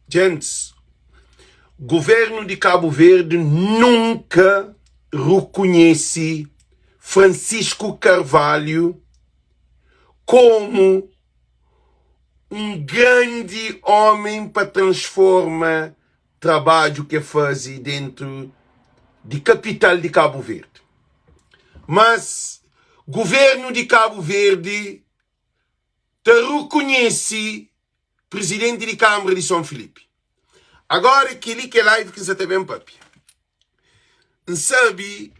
Djentis, Governu di Kabu Verdi nunka rukunhese Francisco Carvalho komu un grandi omen pa transforma trabadju ke faze dentu di kapital di Kabu Verdi. Mas Governu di Kabu Verdi ta rukunhese Presidenti di Kanbra di Son Filipi. Agora kel-li ki é live ki N sa ta ben papia. N sabe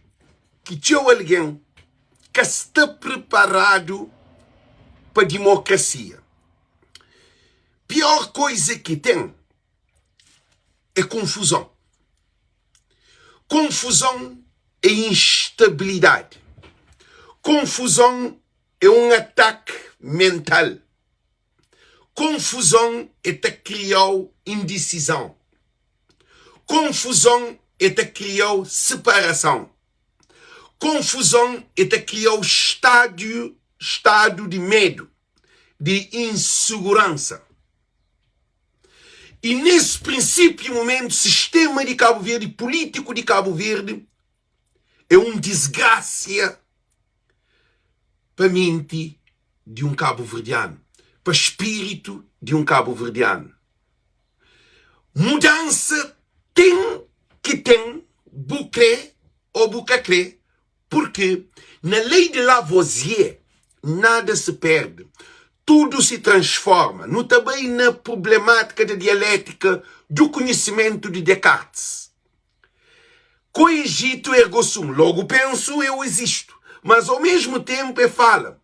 ki txeu algen ka sta preparadu pa dimokrasia. Pior koiza ki ten é konfuzon. Konfuzon é instabilidadi. Konfuzon é un ataki mental. Konfuzon e ta kriau indisizon. Konfuzon e ta kriau separason. Konfuzon e ta kriau stadiu stadu di medu, di insuguransa. I nes prinsipiu mumentu sistema di Kabu Verdi, pulitiku di Kabu Verdi é un disgrasia pa menti di un kabuverdianu, pa spiritu di un kabuverdianu. Mudansa ten ki ten, bu kre o bu ka kre, purki na lei di Lavoisier nada se perde, tudu se transforma. Nu ta bai na prublemátika da dialétika du konhisimentu di Descartes. Coegito ergo sum, logo penso, eu existo. Mas ao mesmo tempo e fala,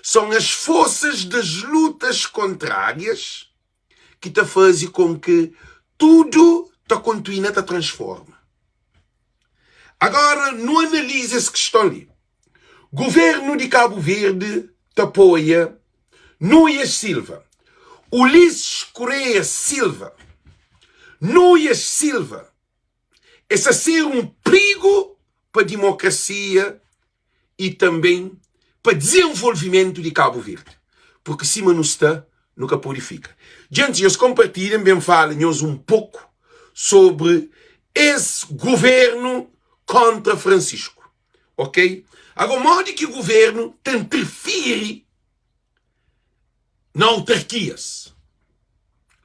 são as forças das lutas contrárias ki ta faze com que tudo ta kontuina ta transforma. Agora nu analiza es kiston li. Governo di Cabo Verde ta apoia Nuias Silva, Ulisses Correia Silva, Nuias Silva E sa ser un prigu pa dimokrasia y tanben pa dizenvolvimentu di Kabu Verdi. Purki sima nu sta, nu ka pode fika. Djentis, nhos konpartilha, N ben fala nhos un poku sobri es guvernu kontra Francisco. Ok? Ago, modi ki guvernu ta ntirfiri na autarkias.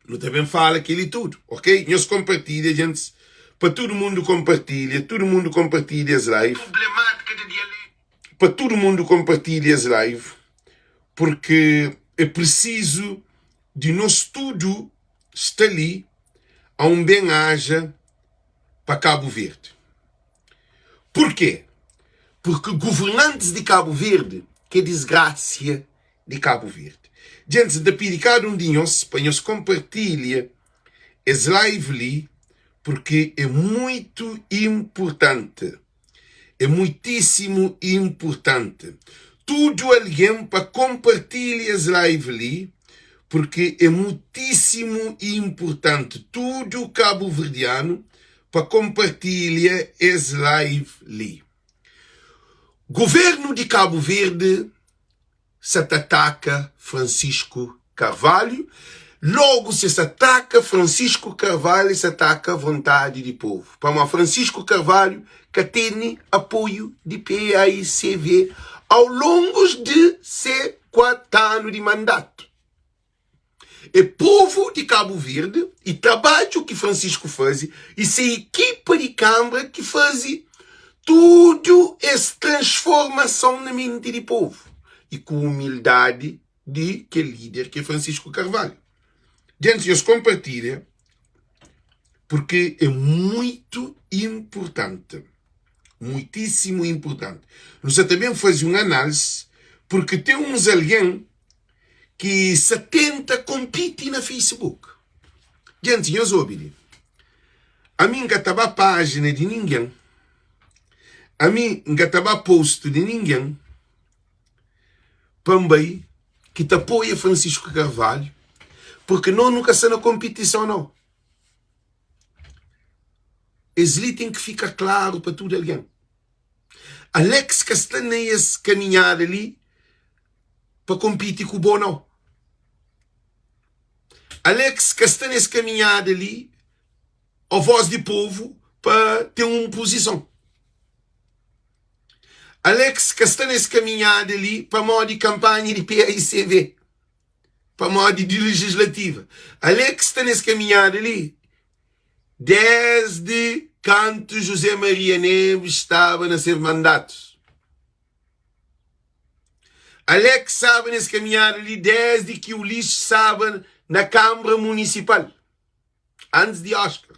Nu ta ben fala keli tudu, ok? Nhos konpartilha, djentis, pa tudu mundu konpartilha, tudu mundu konpartilha es live. Pa tudu mundu konpartilha es live, porque é prisizu di nos tudu sta li a un ben aja pa Kabu Verdi. Porquê? Porque governantes di Kabu Verdi ke disgrasia di Kabu Verdi. Djentis, N ta pidi kada un di nhos pa nhos konpartilha es live li porque é muitu inpurtanti. É muitísimu inpurtanti. Tudu algen pa konpartilha es live li porque é muitísimu inpurtanti. Tudu kabuverdianu pa konpartilha es live li. Governu di Kabu Verdi sa ta ataka Francisco Carvalho, logu si es ataka Francisco Carvalho es ataka vontadi di povu, pamodi Francisco Carvalho ka tene apoiu di PAICV au longus di se 4 anu di mandatu. É povu di Kabu Verdi y trabadju ki Francisco faze y se ekipa di Kanbra ki faze tudu es transformason na menti di povu y ku umildadi di kel lider ki é Francisco Carvalho. Djentis, nhos konpartilha purki é muitu inpurtanti, muitísimu inpurtanti. Nu sa ta ben faze un análisi purki ten uns algen ki sa tenta konpiti na Facebook. Djenti, nhos obi li. Ami N ka ta ba pájina di ningen, ami N ka ta ba postu di ningen pa N bai ki ta apoia Francisco Carvalho, purki nos nu ka sta na konpitison nau. Es li ten ki fika klaru pa tudu algen. Alex ka sta na es kaminhada li pa konpiti ku bo nau. Alex ka sta nes kaminhada li ó voz di povu pa ten un puzison. Alex ka sta nes kaminhada li pamodi kanpanha di PAICV, pamodi di legislativa. Alex sta nes kaminhada li desdi kantu José Maria Neves staba na se mandatu. Alex staba nes kaminhada li desdi ki Ulisses staba na Kanbra Munisipal. Antis di Oscar.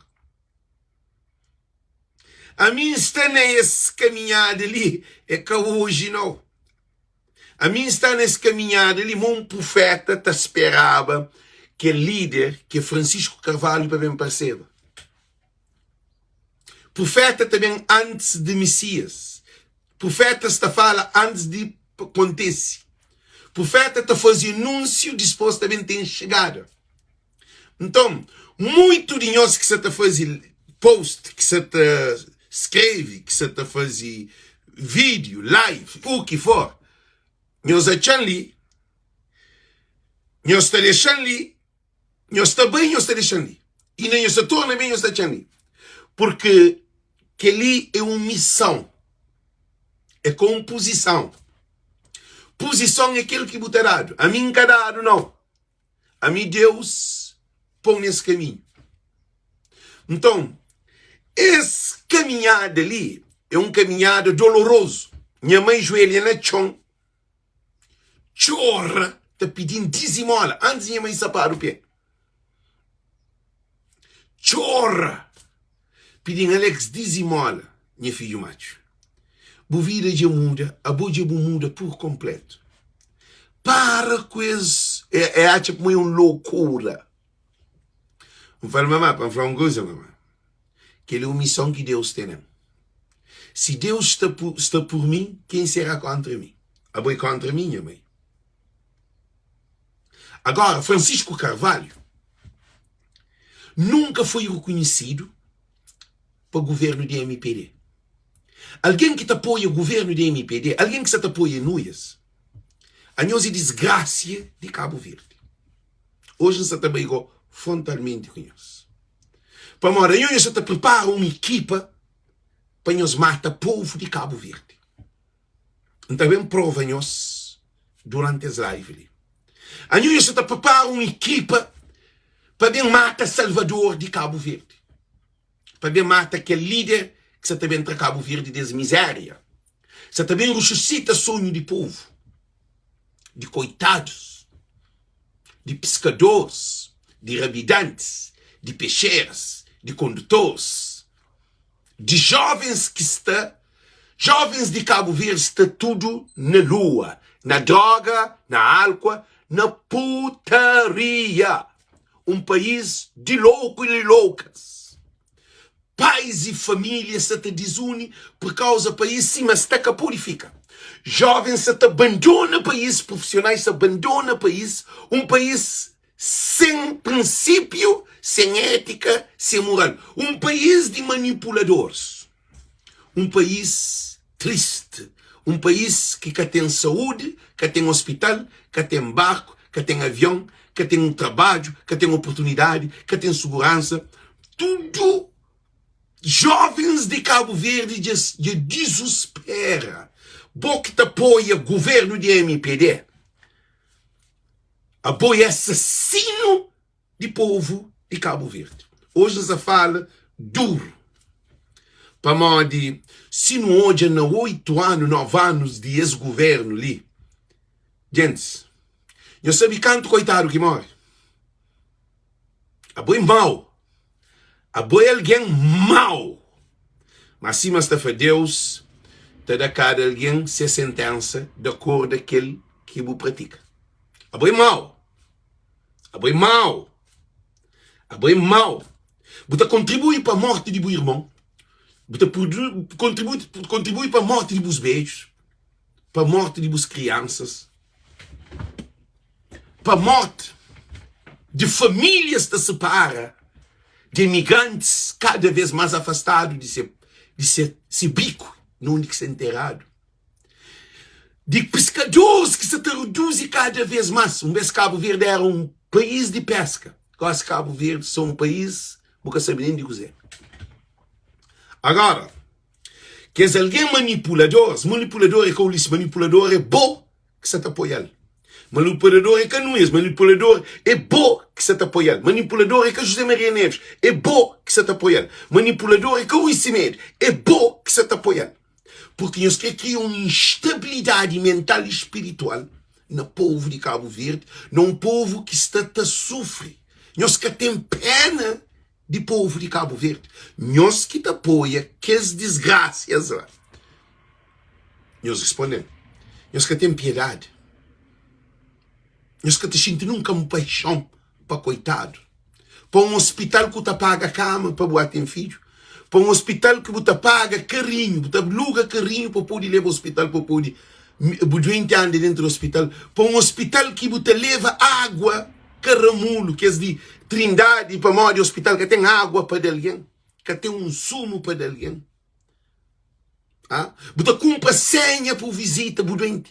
Ami N sta na es kaminhada li, é ka oji nau. Ami N sta na es kaminhada li, ma un prufeta ta speraba kel líder, ki é Francisco Carvalho, pa ben parseba. Prufeta ta ben antis di Mesias. Prufetas ta fala antis di kontise. Prufeta ta faze anúnsiu, dispôs ta ben ten xegada. Nton, muitu di nhos ki sa ta faze post, ki sa ta skrebe, ki sa ta faze vídiu, live, u ki for, nhos atxa-m li, nhos ta dexa-m li, nhos ta bai, nhos ta dexa-m li, inda nhos ta torna ben, nhos ta atxa-m li, purki kel-li é un mison, é ka un puzison. Puzison é kel ki bu ta dadu, ami N ka dadu, nau. Ami Deus pô-m nes kaminhu. Nton, es kaminhada li é un kaminhada dolorozu. Nha mai juelha na txon, txora, ta pidi-m dizimola antis nha mai sapadu pé. Txora, pidi-m Alex dizimola, nha fidju matxu. Bu vida dja muda, abo dja bu muda pur konpletu. Para ku es, e atxa kuma é un lokura. N fala, mamá, pa N fla un kuza, mamá, kel-li é un mison ki Deus tene-m. Si Deus sta pur, sta pur mi, ken será kontra mi? Abo é kontra mi, nha mai. Agora, Francisco Carvalho nunka foi rekonhesidu pa governu di mpd. Algen ki ta apoia governu di mpd, algen ki sa ta apoia Nuias, anhos é disgrasia di Kabu Verdi. Oji N sa ta bai go frontalmenti ku nhos. Pamodi anhos nhos sa ta pripara un ekipa pa nhos mata povu di Kabu Verdi. N ta ben prova nhos duranti es live li. Anhos nhos sa ta pripara un ekipa pa ben mata salvador di Kabu Verdi. Pa ben mata kel lider ki sa ta ben tra Kabu Verdi des mizéria. Sa ta ben rususita sonhu di povu, di koitadus, di piskadoris, di rabidantis, di pexeras, di kondutoris, di jovens ki sta, jovens di Kabu Verdi sta tudu na lua, na droga, na álkua, na putaria. Un país di louku i loukas. Pais i família sa ta dizuni pur kauza país sima sta ka pode fika. Jovens sa ta bandona país, prufisionais sa bandona país, un país sen prinsípiu, sen étika, sen mural. Un país di manipuladoris. Un país triste. Un país ki ka ten saúdi, ka ten ospital, ka ten barku, ka ten avion, ka ten trabadju, ka ten oportunidadi, ka ten suguransa. Tudu jovens di Kabu Verdi dja dja dizuspera. Bo ki ta apoia guvernu di mpd, abo é asasinu di povu di Kabu Verdi. Oji N sa fala duru, pamodi si nu odja na 8 anu, 9 anus di es guvernu li, gentis, nhos sabe kantu koitadu ki more? Abo é mau, abo é algen mau. Má sima sta fla Deus ta da kada algen se sentensa di akordu kel ki bu pratika. Abo é mau. Abo é mau. Abo é mau. Bu ta kontribui pa morti di bu irmon. Bu ta kontribui, kontribui pa morti di bus bedjus, pa morti di bus kriansas, pa morti di famílias ta separa, di emigrantis kada vez más afastadu di se, di se, se biku na undi ki sta enteradu. Di piskadoris ki sa ta reduzi kada vez más. Un bes Kabu Verdi era un país di peska. Gosi Cabo Verde sta un país bu ka sabe nen di kuzê. Agora, kes algen manipuladores, manipulador é ka Ulisses, manipulador é bo ki sa ta apoia-l. Manipulador é ka Nunes, manipulador é bo ki sa ta apoia-l. Manipulador é ka José Maria Neves, é bo ki sa ta apoia-l. Manipulador é ka Rui Semedo, é bo ki sa ta apoia-l. Porque nhos kre kria un instabilidadi mental y spiritual na povu di Cabo Verde, na un povu ki sta ta sufri. Nhos ka ten pena di povu di Cabo Verde. Nhos ki ta apoia kes disgrasias la. Nhos responde-m, Nhos ka ten piedadi? Nhos ka ta xinti nun kanpaixon pa koitadu? Pa un ospital ku ta paga kama pa bu ten fidju? Pa un ospital ki bu ta paga karinhu, bu ta luga karinhu pa pode leba ospital, pa pode bu duenti anda dentu di ospital? Pa un ospital ki bu ta leva agua karamulu, kes di Trindadi, pamodi ospital ka ten agua pa da algen, ka ten un sumu pa da algen? Ah, bu ta kunpra senha pa bu vizita bu duenti.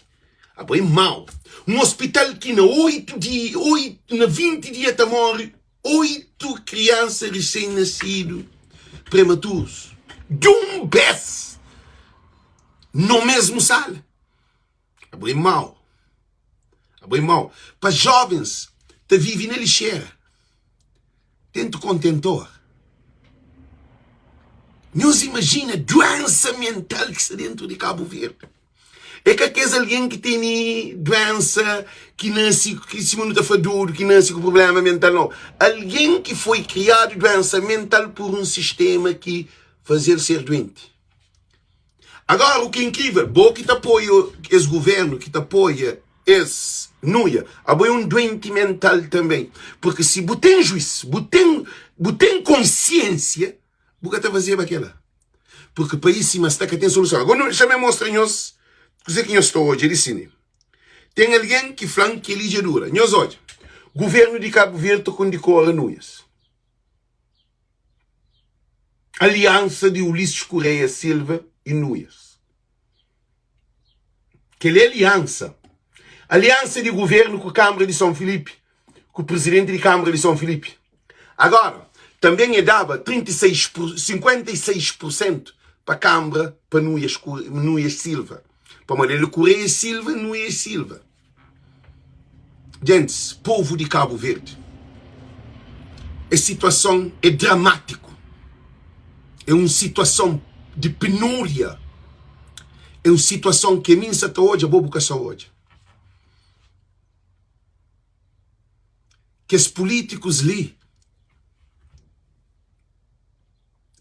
Abo é mau. Un hospital ki na 8 dia, 8, na 20 dia ta morre 8 kriansa recém-nascido prematuros. De um bes no mesmo sala. Abo é mau. Abo é mau. Pa jovens ta vive na lixera. Dentu kontentor. Nhos imajina duensa mental ki sta dentu di Kabu Verdi. É ka kes algen ki tene duensa ki nase, ki sima nu ta fla dodu, ki nase ku prubléma mental, nau. Algen ki foi kriadu duensa mental pur un sistéma ki faze-l ser duenti. Agora o ki é inkrivel, bo ki ta apoia es governo, ki ta apoia es nuia, abo é um doente mental também. Porque se bu tem juiz, bu tem, bu tem consciência, bu ka ta fazeba kela. Porque país sima sta ka tem solução. Agora deixa-me mostra nhos kuze ki nhos ta odja di sini. Tem alguém ki fla-m kel-li dja dura. Nhos odja, governo di Cabo Verde ta kondikora nuias. Aliansa di Ulisses Correia Silva e Nuias. Kel aliansa, aliansa di governo ku Câmara di São Filipe, ku presidente di Câmara di São Filipe. Agora, também é daba 36 por, 56% pa Câmara pa Nuias, Nuias Silva. Pamodi el é Correia Silva, Nuias Silva. Gentis, povu di Kabu Verdi, es situason é dramátiku, é un situason di penúria, é un situason ki ami N sa ta odja, bo bu ka sa odja. Kes pulítikus li,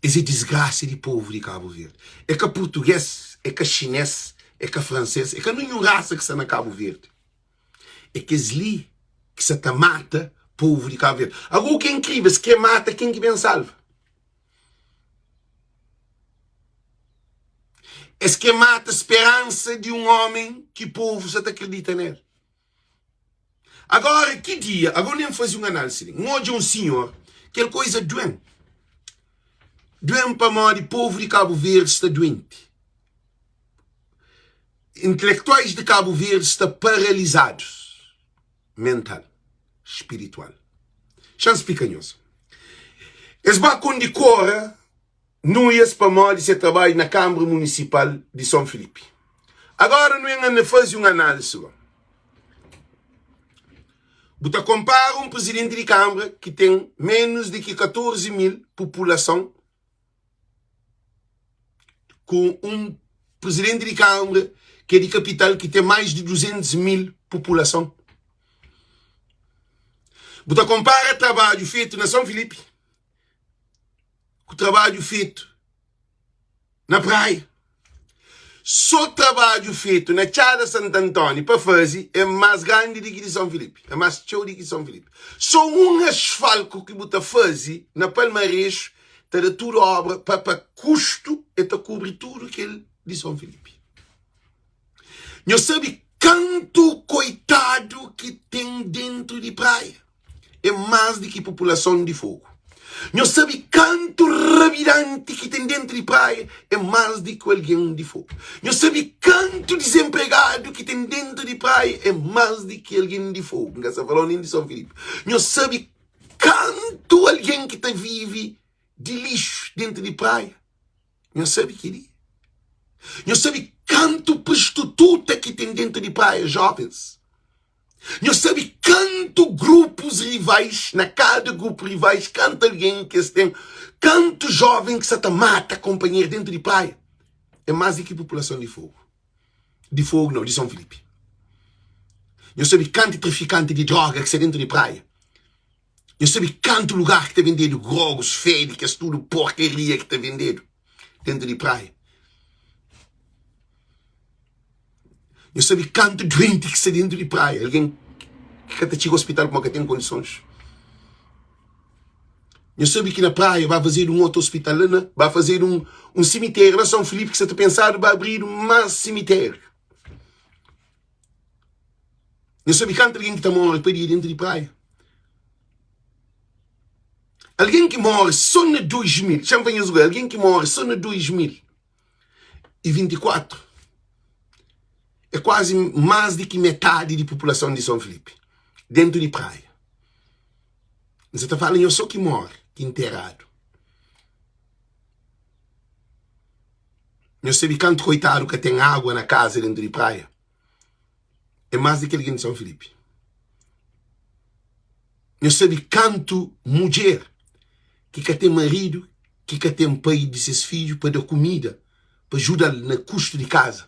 Es é disgrasa di povu di Kabu Verdi. É ka purtugês, é ka xinês, é ka fransês, é ka ninhun rasa ki sta na Kabu Verdi. É kes li ki sa ta mata povu di Kabu Verdi. Agora u ki é inkrivel, es kre mata ken ki ben salva. Es kre mata speransa di un omen ki povu sa ta kridita nel. Agora ki dia, agora nem faze un análise li. N odja un senhor, kel koisa duen. Duen pamodi povu di Kabu Verdi sta duenti. Intelektuais di Kabu Verdi sta paralizadus mental, spiritual. Xa N splika nhos. Es ba kondikora Nuias pamodi se trabadju na Kanbra Munisipal di Son Filipi. Agora nu en faze un análise go. Bu ta konpara un prizidenti di kanbra ki ten menus di ki 14 mil populason ku un prizidenti di kanbra ki é di kapital ki ten mais di 200 mil populason. Bu ta konpara trabadju fetu na Son Filipi ku trabadju fetu na praia. Só trabadju fetu na Txada Santo António pa faze é más grandi di ki di São Filipe, é más txeu di ki São Filipe. Só un asfalku ki bu ta faze na Palmarexo ta da tudu obra pa, pa kustu e ta kubri tudu kel di São Filipe. Nhos sabe kantu koitadu ki ten dentu di praia? É más di ki populason di Fogu. Nhos sabe kantu rabidanti ki ten dentu di praia? É más di ki algen di Fogu. Nhos sabe kantu dizenpregadu ki ten dentu di praia? É más di ki algen di Fogu. N ka sta fala-u nen di Son Filipe. Nhos sabe. kantu algen ki ta vive di lixu dentu di praia? Nhos sabe kel-li? Nhos sabe kantu prostituta ki ten dentu di praia, jovens? Nhos sabe kantu grupus rivais, na kada grupu rivais, kantu algen ki es ten, kantu joven ki sa ta mata konpanheru dentu di praia? É más di ki populason di Fogu. Di Fogu nau, di Son Filipi. Nhos sabe kantu trafikanti di droga ki sta dentu di praia? Nhos sabe kantu lugar ki ta vendedu grogos, fedi, kes tudu porkeria ki ta vendedu dentu di praia? Nhos sabe kantu duenti ki sta dentu di praia? Algen ki ka ta txiga ospital pamodi ka ten kondisons. Nhos sabe ki na praia ba fazedu un otu ospital la na, ba fazedu un, un simitériu la São Filipe ki sta ta pensadu ba abridu más simitériu. Nhos sabe kantu algen ki ta móre pa dia dentu di praia? Algen ki móre sô na 2000, xa-m fla nhos algen ki móre sô na 2024 é kuazi más di ki metadi di populason di São Filipe dentu di praia. N sa ta fala nhos sô ki móre, ki nteradu. Nhos sabe kantu koitadu ka ten agua na kaza dentu di praia? É más di ki algen di São Filipe. Nhos sabe kantu mudjer ki ka ten maridu, ki ka ten pai di ses fidju pa da kumida, pa juda-l na kustu di kaza?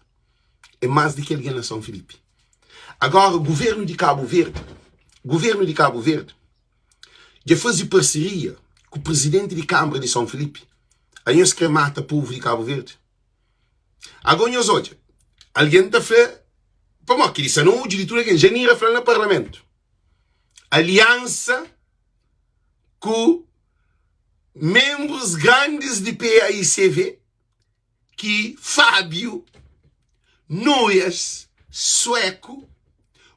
É más di ki algen na São Filipe. Agora, governu di Kabu Verdi, governu di Kabu Verdi dja faze parseria ku presidenti di Kanbra di São Filipe. Anhos kre mata povu di Kabu Verdi? Ago nhos odja, algen ta fla, pamodi kel-li sta na odju di tudu algen. Janira fla na parlamentu, aliansa ku menbrus grandis di PAICV ki Fábio, Nuias, Sueku,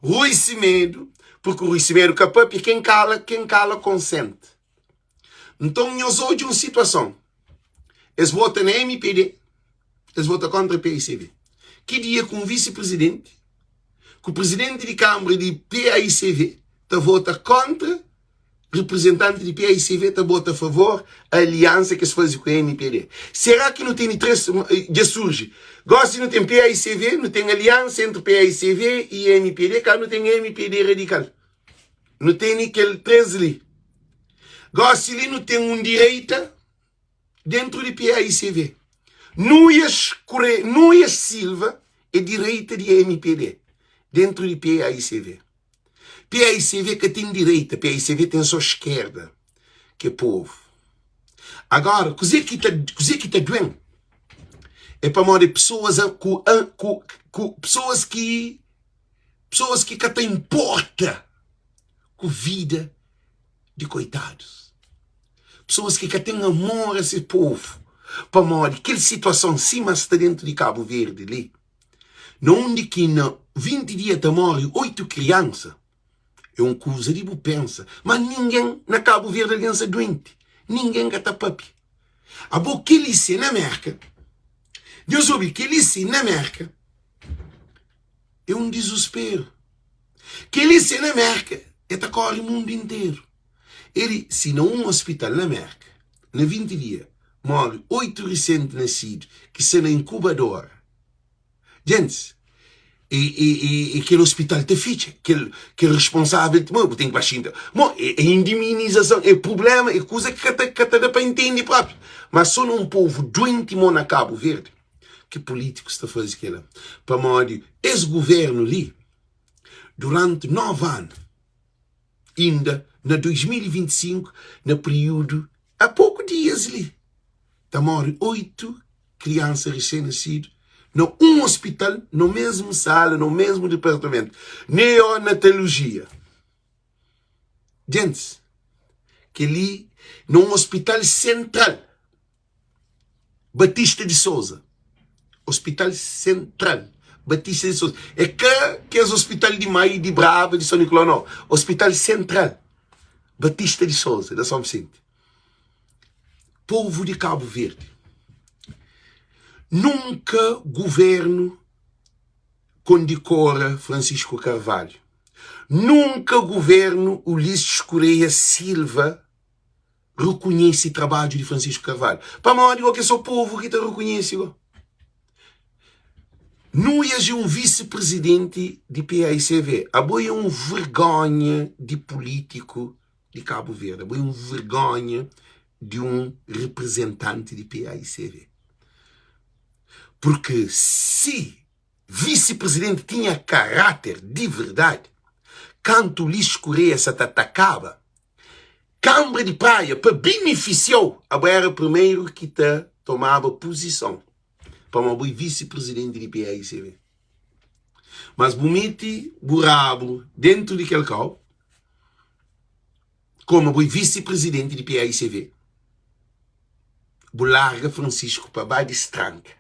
Rui Semedo, porque Rui Semedo ka papia, ken kala, ken kala konsente. Nton nhos odja un situason, es vota na MPD, es vota kontra PICV. Ki dia ku un visi-prizidenti, ku prizidenti di kanbra di PAICV ta vota kontra riprizentanti di PAICV ta bota favor aliansa ki es faze ku MPD. Será ki nu tene 3 dja surji? Gosi nu ten PAICV, nu ten aliansa entri PAICV i MPD, ka nu ten MPD radikal. Nu tene kel 3 li. Gosi li nu ten un direita dentru di PAICV. Nuias Kure, Nuias Silva é direita di MPD dentru di PAICV. PAICV ka ten direita, PAICV ten só eskerda, ki é povu. Agora, kuzê ki ta, kuzê ki ta duen é pamodi pesoas ku, ku, ku pesoas ki, pesoas ki ka ta inporta ku vida di koitadus. Pesoas ki ka ten amor a se povu, pamodi kel situason sima sta dentu di Kabu Verdi li, na undi ki na 20 dia ta móre 8 kriansa, é un kuza di bu pensa. Má ningen na Kabu Verdi algen sta duenti, ningen ka ta papia. Abo kel-li si é na Mérka, nhos obi, kel-li si na Mérka é un dizusperu. Kel-li si é na Mérka, el ta kóre mundu interu. El si na un ospital na Mérka, na 20 dia, móre 8 risenti-nasidu ki sta na inkubadora. Gentis, e, e, e, e kel ospital ta fitxa, kel, kel responsável, mo, bu ten ki ba xinta. Mo, é, é indemnizason, é problema, é kuza ki ka ta, ka ta da pa intende própi. Mas só na un povu duenti mo na Kabu Verdi ki pulítikus ta faze kela. Pamodi es guvernu li, duranti 9 anu, inda na 2025, na períodu a poku dias li, ta móre 8 kriansa resén-nasidu na un ospital, no mesmu sala, no mesmu departamentu, neonatalogia. Gentis, kel-li na un ospital sentral, Batista di Souza. Ospital sentral, Batista di Souza. É ka kes ospital di Mai, di Brava, di São Nicolau, não. Ospital sentral, Batista di Souza, na São Vicente. Povu di Kabu Verdi, nunka guvernu kondikora Francisco Carvalho. Nunka guvernu Ulisses Correia Silva rekonhese trabadju di Francisco Carvalho. Pamodi go ke so povu ki ta rekonhese go. Nuias é un visi-prezidenti di paicv. Abo é un vergonha di pulítiku di Kabu Verdi. Abo é un vergonha di un reprezentanti di paicv. Purki si visi-prezidenti tinha karáter di verdadi, kantu Ulisses Correia sa ta atakaba Kanbra di Praia pa benefisia-u, abo éra primeru ki ta tomaba puzison pamodi bo é visi-prezidenti di paicv. Mas bu mete bu rabu dentu di kel kau, komu bo é visi-prezidenti di paicv, bu larga Francisco pa ba distranka.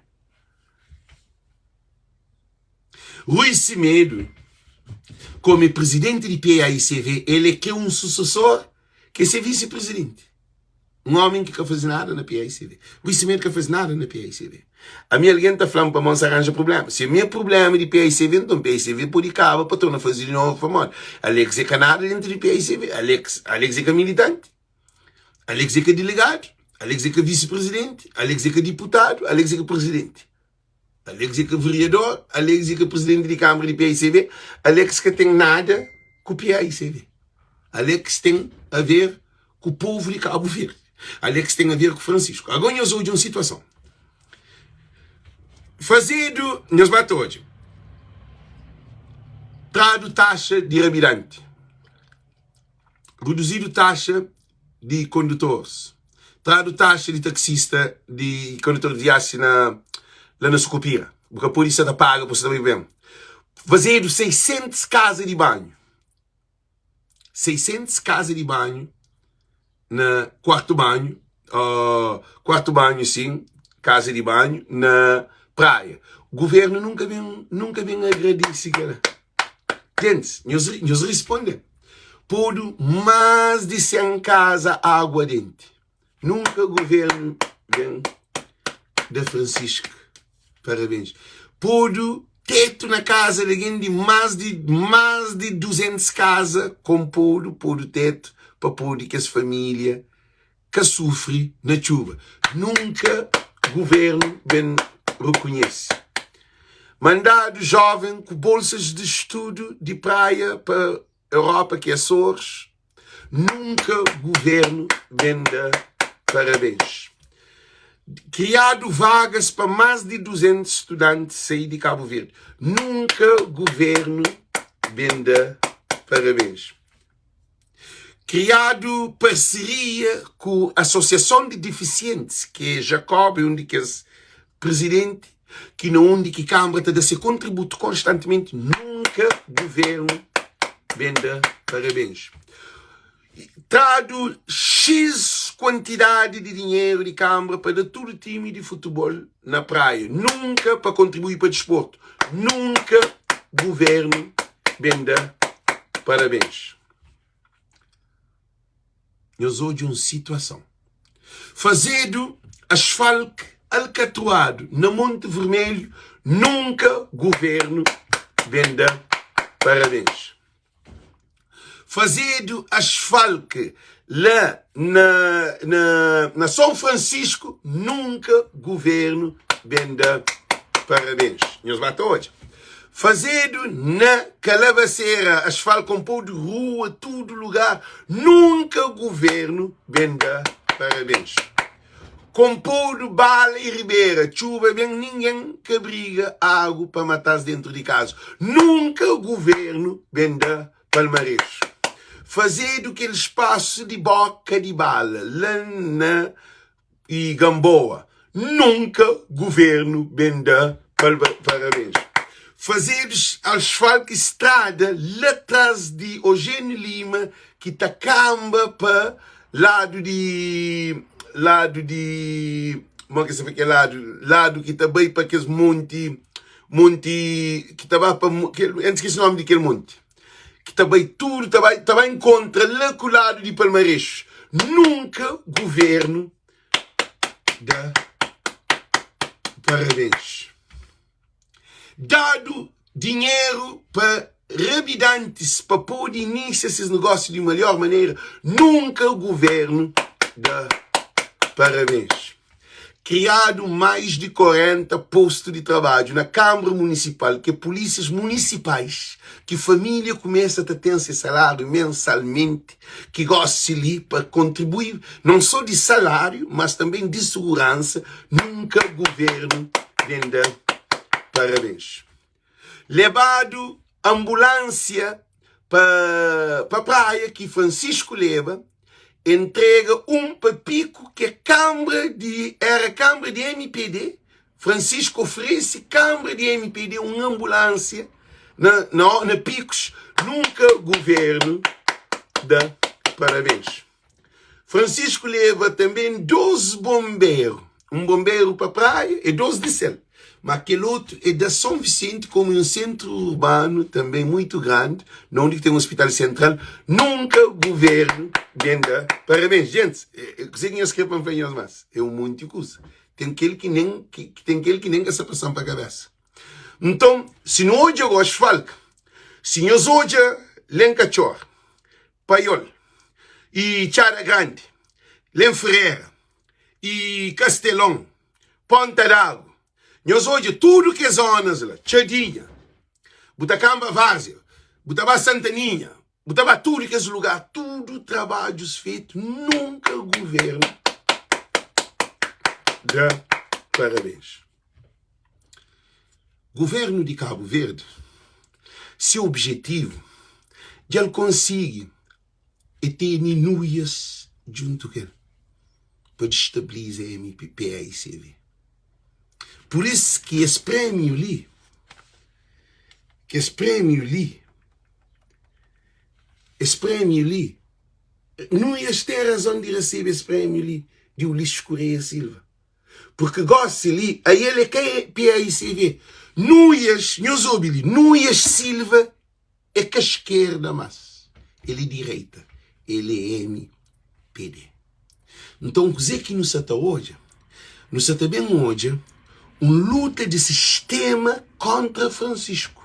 Rui Semedo, komu é prezidenti di paicv, el é ke un susesor ke se visi-prezidenti. Un omi ki ka faze nada na paicv. Rui Semedo ka faze nada na paicv. Ami algen ta fla-m pamodi N sa ranja prubléma. Si ami é prubléma di paicv, nton paicv pode kaba pa torna faze di novu pamodi Alex é ka nada dentu di paicv. Alex, Alex é ka militanti, Alex é ka delegadu, Alex é ka visi-prezidenti, Alex é ka diputadu, Alex é ka prezidenti. Alex é ka vereador, Alex é ka presidente di Câmara di PAICV, Alex ka ten nada ku PAICV. Alex ten a ver ku povo di Cabo Verde. Alex ten a ver ku Francisco. Agora nhos odja un situason. Fazedu, nhos ba ta odja. Tradu taxa di rabidanti. Reduzidu taxa di kondutoris. Tradu taxa di taksista di kondutor di viaji na la na Sukupira. Bu ka pode sa ta paga pa sa ta bai ben. Fazedu 600 kaza di banhu. 600 kaza di banhu na kuartu banhu, uh, kuartu banhu sin, kaza di banhu na praia. Governu nunka ben, nunka ben agradese kela. Gentis, nhos, nhos responde. Podu más di 100 kaza água denti. Nunka governu ben da Francisco parabéns. Podu tetu na kaza di algen di más di más di 200 kaza konpodu, podu tetu pa podi kes família ka sufri na txuba. Nunka governu ben rekonhese. Mandadu joven ku bolsas di studu di Praia pa Europa ki Açores, nunka governu ben da parabens. Kriadu vagas pa más di 200 studanti sai di Kabu Verdi, nunka governu ben da parabens. Kriadu parseria ku Asosiason di Difisientis, ki é Jacob é un di kes prizidenti, ki na undi ki Kanbra ta da se kontributu konstantimenti, nunka guvernu ben da parabens. Tradu X kuantidadi di dinheru di Kanbra pa da tudu timi di futebol na Praia, nunka pa kontribui pa disportu, nunka guvernu ben da parabens. Nhos odja un situason. Fazedu asfalk alkatruadu na Monte Vermelho, nunka governu ben da parabens. Fazedu asfalk la na, na, na São Francisco, nunka governu ben da parabens. Nhos ba ta odja. Fazedu na Kalabasera, asfal konpodu rua tudu lugar, nunka guvernu ben da parabens. Konpodu bala i ribera, txuba ben ningen ka briga agu pa matas dentru di kaza, nunka guvernu ben da palmares. Fazedu kel spasu di boka di bala la na i Gamboa, nunka guvernu ben da parabens. Fazedu asfaltu i strada la tras di Ojeni Lima ki ta kanba pa ladu di ladu di mo ki sa fla kel ladu ladu ki ta bai pa kes monti monti ki ta ba pa kel N skese nomi di kel monti. ki ta bai tudu ta bai ta bai nkontra la ku ladu di Palmarexu nunka guvernu da parabens dadu dinheru pa. rabidantis pa pode inisia ses negósiu di melhor manera, nunka guvernu da parabens. Kriadu mais di 40 postu di trabadju na Kanbra Munisipal ke pulísias munisipais ki família kumesa ta ten se saláriu mensalmenti ki gosi li pa kontribui non so di saláriu mas tanben di suguransa nunka guvernu ben da parabens. Lebadu anbulánsia pa pa praia ki Francisco leba, entrega un pa Pico ke kanbra di era kanbra di MPD, Francisco oferese kanbra di MPD un anbulánsia na na na Picos, nunka guvernu da parabens. Francisco leba tanbê dôs bonberu, un bonberu pa Praia e dôs di sel, má kel otu é da Son Visenti, komu é un sentru urbanu tanbê muitu grandi, na undi ki ten Ospital Sentral. Nunka guvernu ben da parabens. Gentis, kuzê ki nhos krê pa N fla nhos más? É un monti kuza. Ten kel ki nen, ten kel ki nen ka sta pasa-m pa kabésa. Nton, si nu odja gosi Falka, si nhos odja Lenkatxor, Paiol y Txada Grandi, Len Ferrera y Kastelon, Ponta d'Agu, nhos odja tudu kes zonas la, Txadinha, bu ta kanba Várzea, bu ta ba Santaninha, bu ta ba tudu kes lugar, tudu trabadjus fetu, nunka guvernu da parabens. Guvernu di Kabu Verdi, se objetivu dja el konsigi é tene nuias djuntu ku el pa distabiliza MPPAICV. Pur is ki es prémiu li, kes prémiu li, es prémiu li, nuias ten razon di resebe es prémiu li di Ulisses Correia Silva. Porque gosi li, a el é ka PAICV. Nuias, nhos obi li, Nuias Silva é ka esquerda mas, el é direita, el é MPD. Nton kuzê ki nu sa ta odja? Nu sa ta ben odja un luta di sistema kontra Francisco.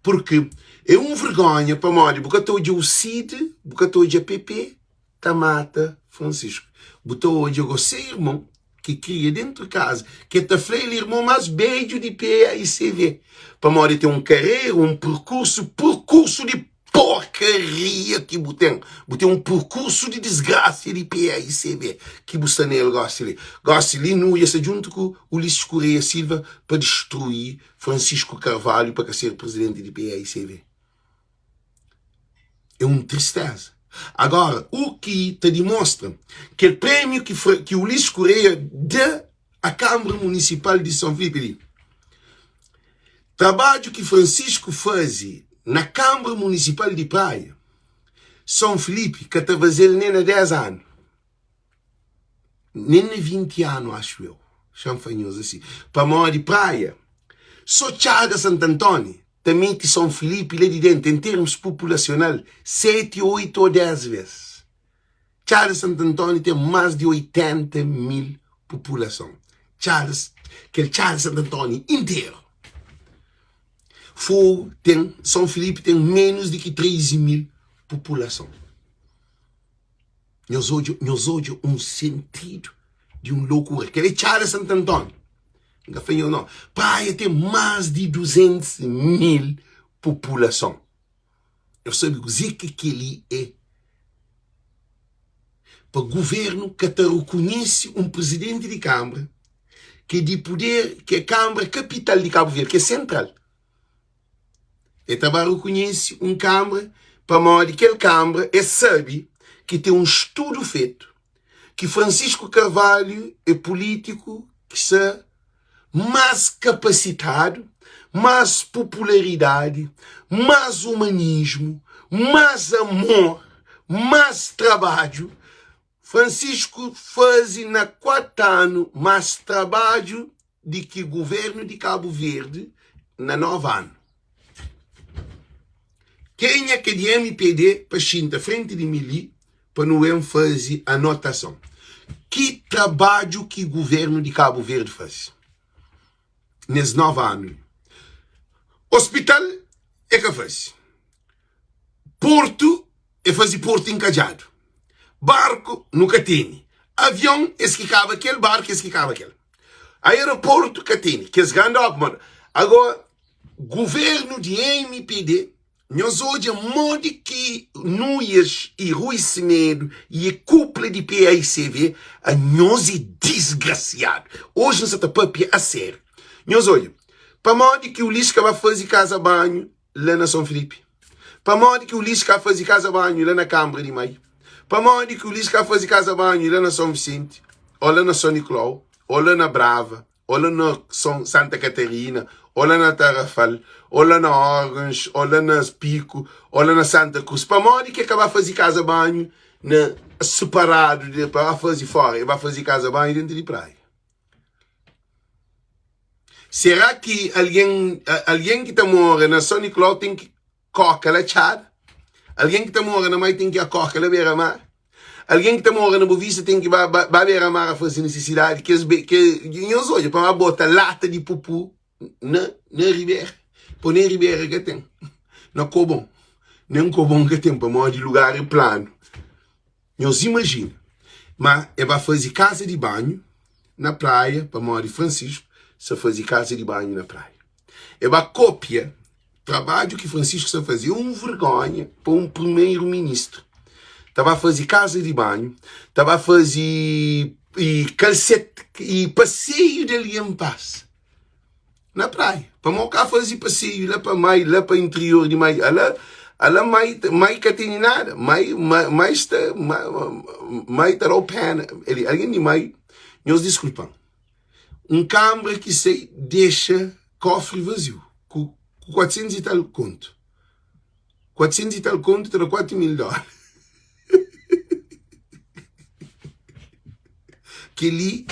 Porque é un vergonha pamodi bu ka ta odja UCID, bu ka ta odja PP, ta mata Francisco. Bu ta odja go se irmon ki kria dentu kaza, ke ta fla el irmon mas bedju di PAICV, pamodi ten un karera, un perkursu, perkursu di porkaria ki bu ten. Bu ten un perkursu di disgrasia di PAICV ki bu sta nel gosi li. Gosi li Nuia sta djuntu ku Ulisses Correia Silva pa distrui Francisco Carvalho pa ka ser presidenti di PAICV. É un tristeza. Agora, u ki ta dimostra kel prémiu ki, ki Ulisses Correia da a Câmara Municipal di São Filipe li. Trabadju ki Francisco faze na Câmara Municipal di Praia, São Filipe ka ta faze-l nem na 10 anu. Nem na 20 anu, acho eu. Xa-m fla nhos asi. Pamodi Praia, só txada Santo António ta mete São Filipe la di dentu, en termus populasional, 7, 8 ô 10 vez. Txada Santo António ten más di 80 mil populason. Txada, kel Txada Santo António interu. Fogo ten, São Filipe ten menus di ki 13 mil populason. Nhos odja, nhos odja un sentidu di un lokura. Kel é Txada Santo António. N ka fla nhos no. Praia ten más di 200 mil populason. Nhos sabe kuzê ki kel-li é? Pa guvernu ka ta rekonhese un prizidenti di kanbra ki é di puder, ki é kanbra kapital di Kabu Verdi, ki é sentral. El ta ba rekonhese un kanbra pamodi kel kanbra el sabe ki ten un studu fetu ki Francisco Carvalho é pulítiku ki sta más kapasitadu, más popularidadi, más umanismu, más amor, más trabadju. Francisco faze na 4 anu más trabadju di ki guvernu di Kabu Verdi na 9 anu. Kenha ke di mpd pa xinta frenti di mi li pa nu ben faze anotason. Ki trabadju ki guvernu di Kabu Verdi faze nes 9 anu li? Ospital. E ka faze. Portu, e faze portu inkadjadu. Barku, nu ka tene. Avion, es ki kaba kel. Barku, es ki kaba kel. Aeroportu ka tene. Kes grandi obra, mano. Agora, governu di MPD, nhos odja modi ki Nuias i Rui Semedo i e kupla di PAICV, anhos é disgrasiadu. Oji N sa ta papia a sériu. Nhos odja, pamodi ki Ulis ka ba faze kaza banhu la na Son Filipi? Pamodi ki Ulis ka faze kaza banhu la na Kanbra di Mai? Pamodi ki Ulis ka faze kaza banhu la na Son Visenti, ô la na Son Nikulau, ô la na Brava, ô la na Son Santa Katarina, ô la na Tarrafal, ô la na Órgãos, ô la na Piku, ô la na Santa Krus? Pamodi ki el ka ba faze kaza banhu na separadu di pa ba faze fora, el ba faze kaza banhu dentu di praia? Será ki algen algen ki ta mora na Son Nikulau ten ki koka la txada? Algen ki ta mora na Mai ten ki a koka la bera mar? Algen ki ta mora na Bovista ten ki ba, ba, ba bera mar a faze nisisidadi? Kes, be, ke, nhos odja pa ba bota lata di pupu na, na ribera. Po nen ribera ka ten. Na kobon. Nen kobon ka ten pamodi lugar é planu. Nhos imajina ma e ba faze kaza di banhu na praia pamodi Francisco sa faze kaza di banhu na praia. E ba kopia trabadju ki Francisco sa faze. É un vergonha pa un primeiro ministro ta ba faze kaza di banhu, ta ba faze i kalset i paseiu di algen pasa. Na praia. Pamó ka faze paseiu la pa mai, la pa interior di mai. Ala, ala mai, mai ka tene nada. Mai, mai, mai sta, mai, mai ta dau pena. Eli, algen di mai, nhos diskulpan. Un kambra ki sai dexa kofri vaziu ku, ku 400 i tal kontu. 400 i tal kontu ta da 4 mil dólar. Kel-li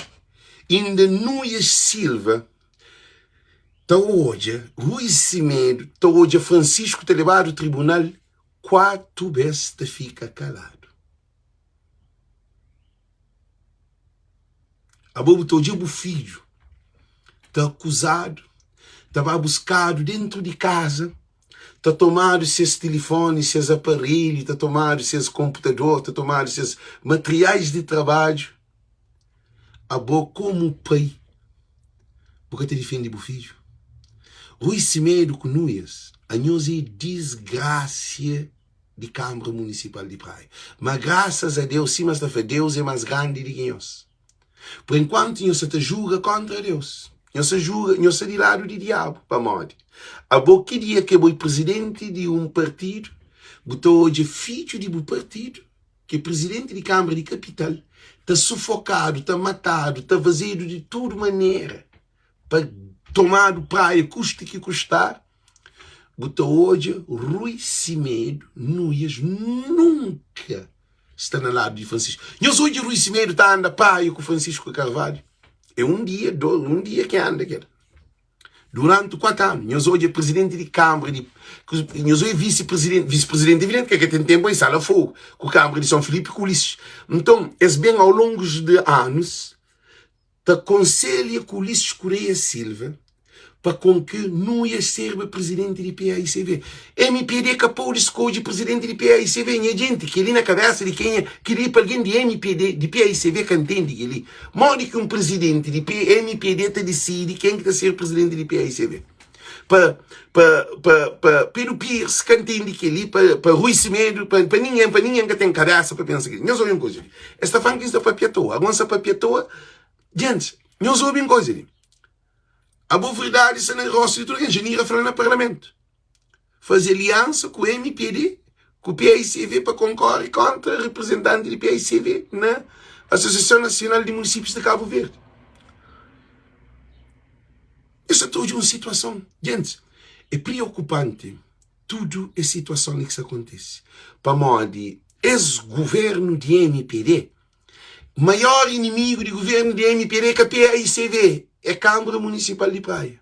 inda Nuias Silva ta odja Rui Semedo, ta odja Francisco ta lebadu tribunal 4 bes ta fika kaladu. Abo bu ta odja bu fidju ta akuzadu, ta ba buskadu dentu di kaza, ta tomadu ses tilifoni, ses aparelhu, ta tomadu ses konputador, ta tomadu ses materiais di trabadju. Abo komu pai, bu ka ta difende bu fidju? Rui Semedo ku Nuias, anhos é disgrasia di Kanbra Munisipal di Praia. Ma grasas a Deus, sima es ta fla, Deus é más grandi di ki nhos. Pur enkuantu nhos sa ta julga kóntra Deus, nhos sa julga, nhos sta di ladu di diabu. Pamodi? Abo ki dia ki bo é prizidenti di un partidu, bu ta odja fidju di bu partidu, ki é prizidenti di Kanbra di Kapital, ta sufokadu, ta matadu, ta fazedu di tudu manera pa tomadu Praia kuste ki kustar, bu ta odja Rui Simedo Nuias nunka sta na ladu di Francisco. Nhos odja Rui Simedo ta anda Praia ku Francisco Carvalho? É un dia, do, un dia ki anda kel. Duranti 4 anu, nhos odja presidenti di Kambra di nhos odja visi-presidenti, visi-presidenti evidenti ke ka ten tempu pa insala fogu ku Kambra di São Filipe ku Ulisses. Nton, es ben au longus di anus ta konselha ku Ulisses Correia Silva pa kon ki Nuias serba presidenti di PAICV. Mpd ka pode skodje presidenti di PAICV, nha jenti, keli na kabesa di kenha keli pa algen di mpd, di PAICV ka ntende keli. Modi ki un presidenti di mpd ta disidi ken ki ta ser presidenti di PAICV? Pa pa pa pa Pedro Pires ka ntende keli, pa pa Rui Semedo, pa pa ningen, pa ningen ka ten kabesa pa pensa keli. Nhos obi un kuza li. Es ta fla-m ki N sta papia atoa. Ago N sta papia atoa. Gentis, nhos obi un kuza li. Abo verdadi sta na rostu di tudu algen. Janira fla na parlamentu. Faze aliansa ku mpd ku PAICV pa konkore kontra reprezentanti di PAICV na Asosiason Nasional di Munisípius di Kabu Verdi. Es sa ta odja un situason. Gentis, é preokupanti tudu es situason li ki sta kontise. Pamodi es guvernu di mpd Maior inimigu di guvernu di mpd é ka PAICV, é Kambra Munisipal di Praia.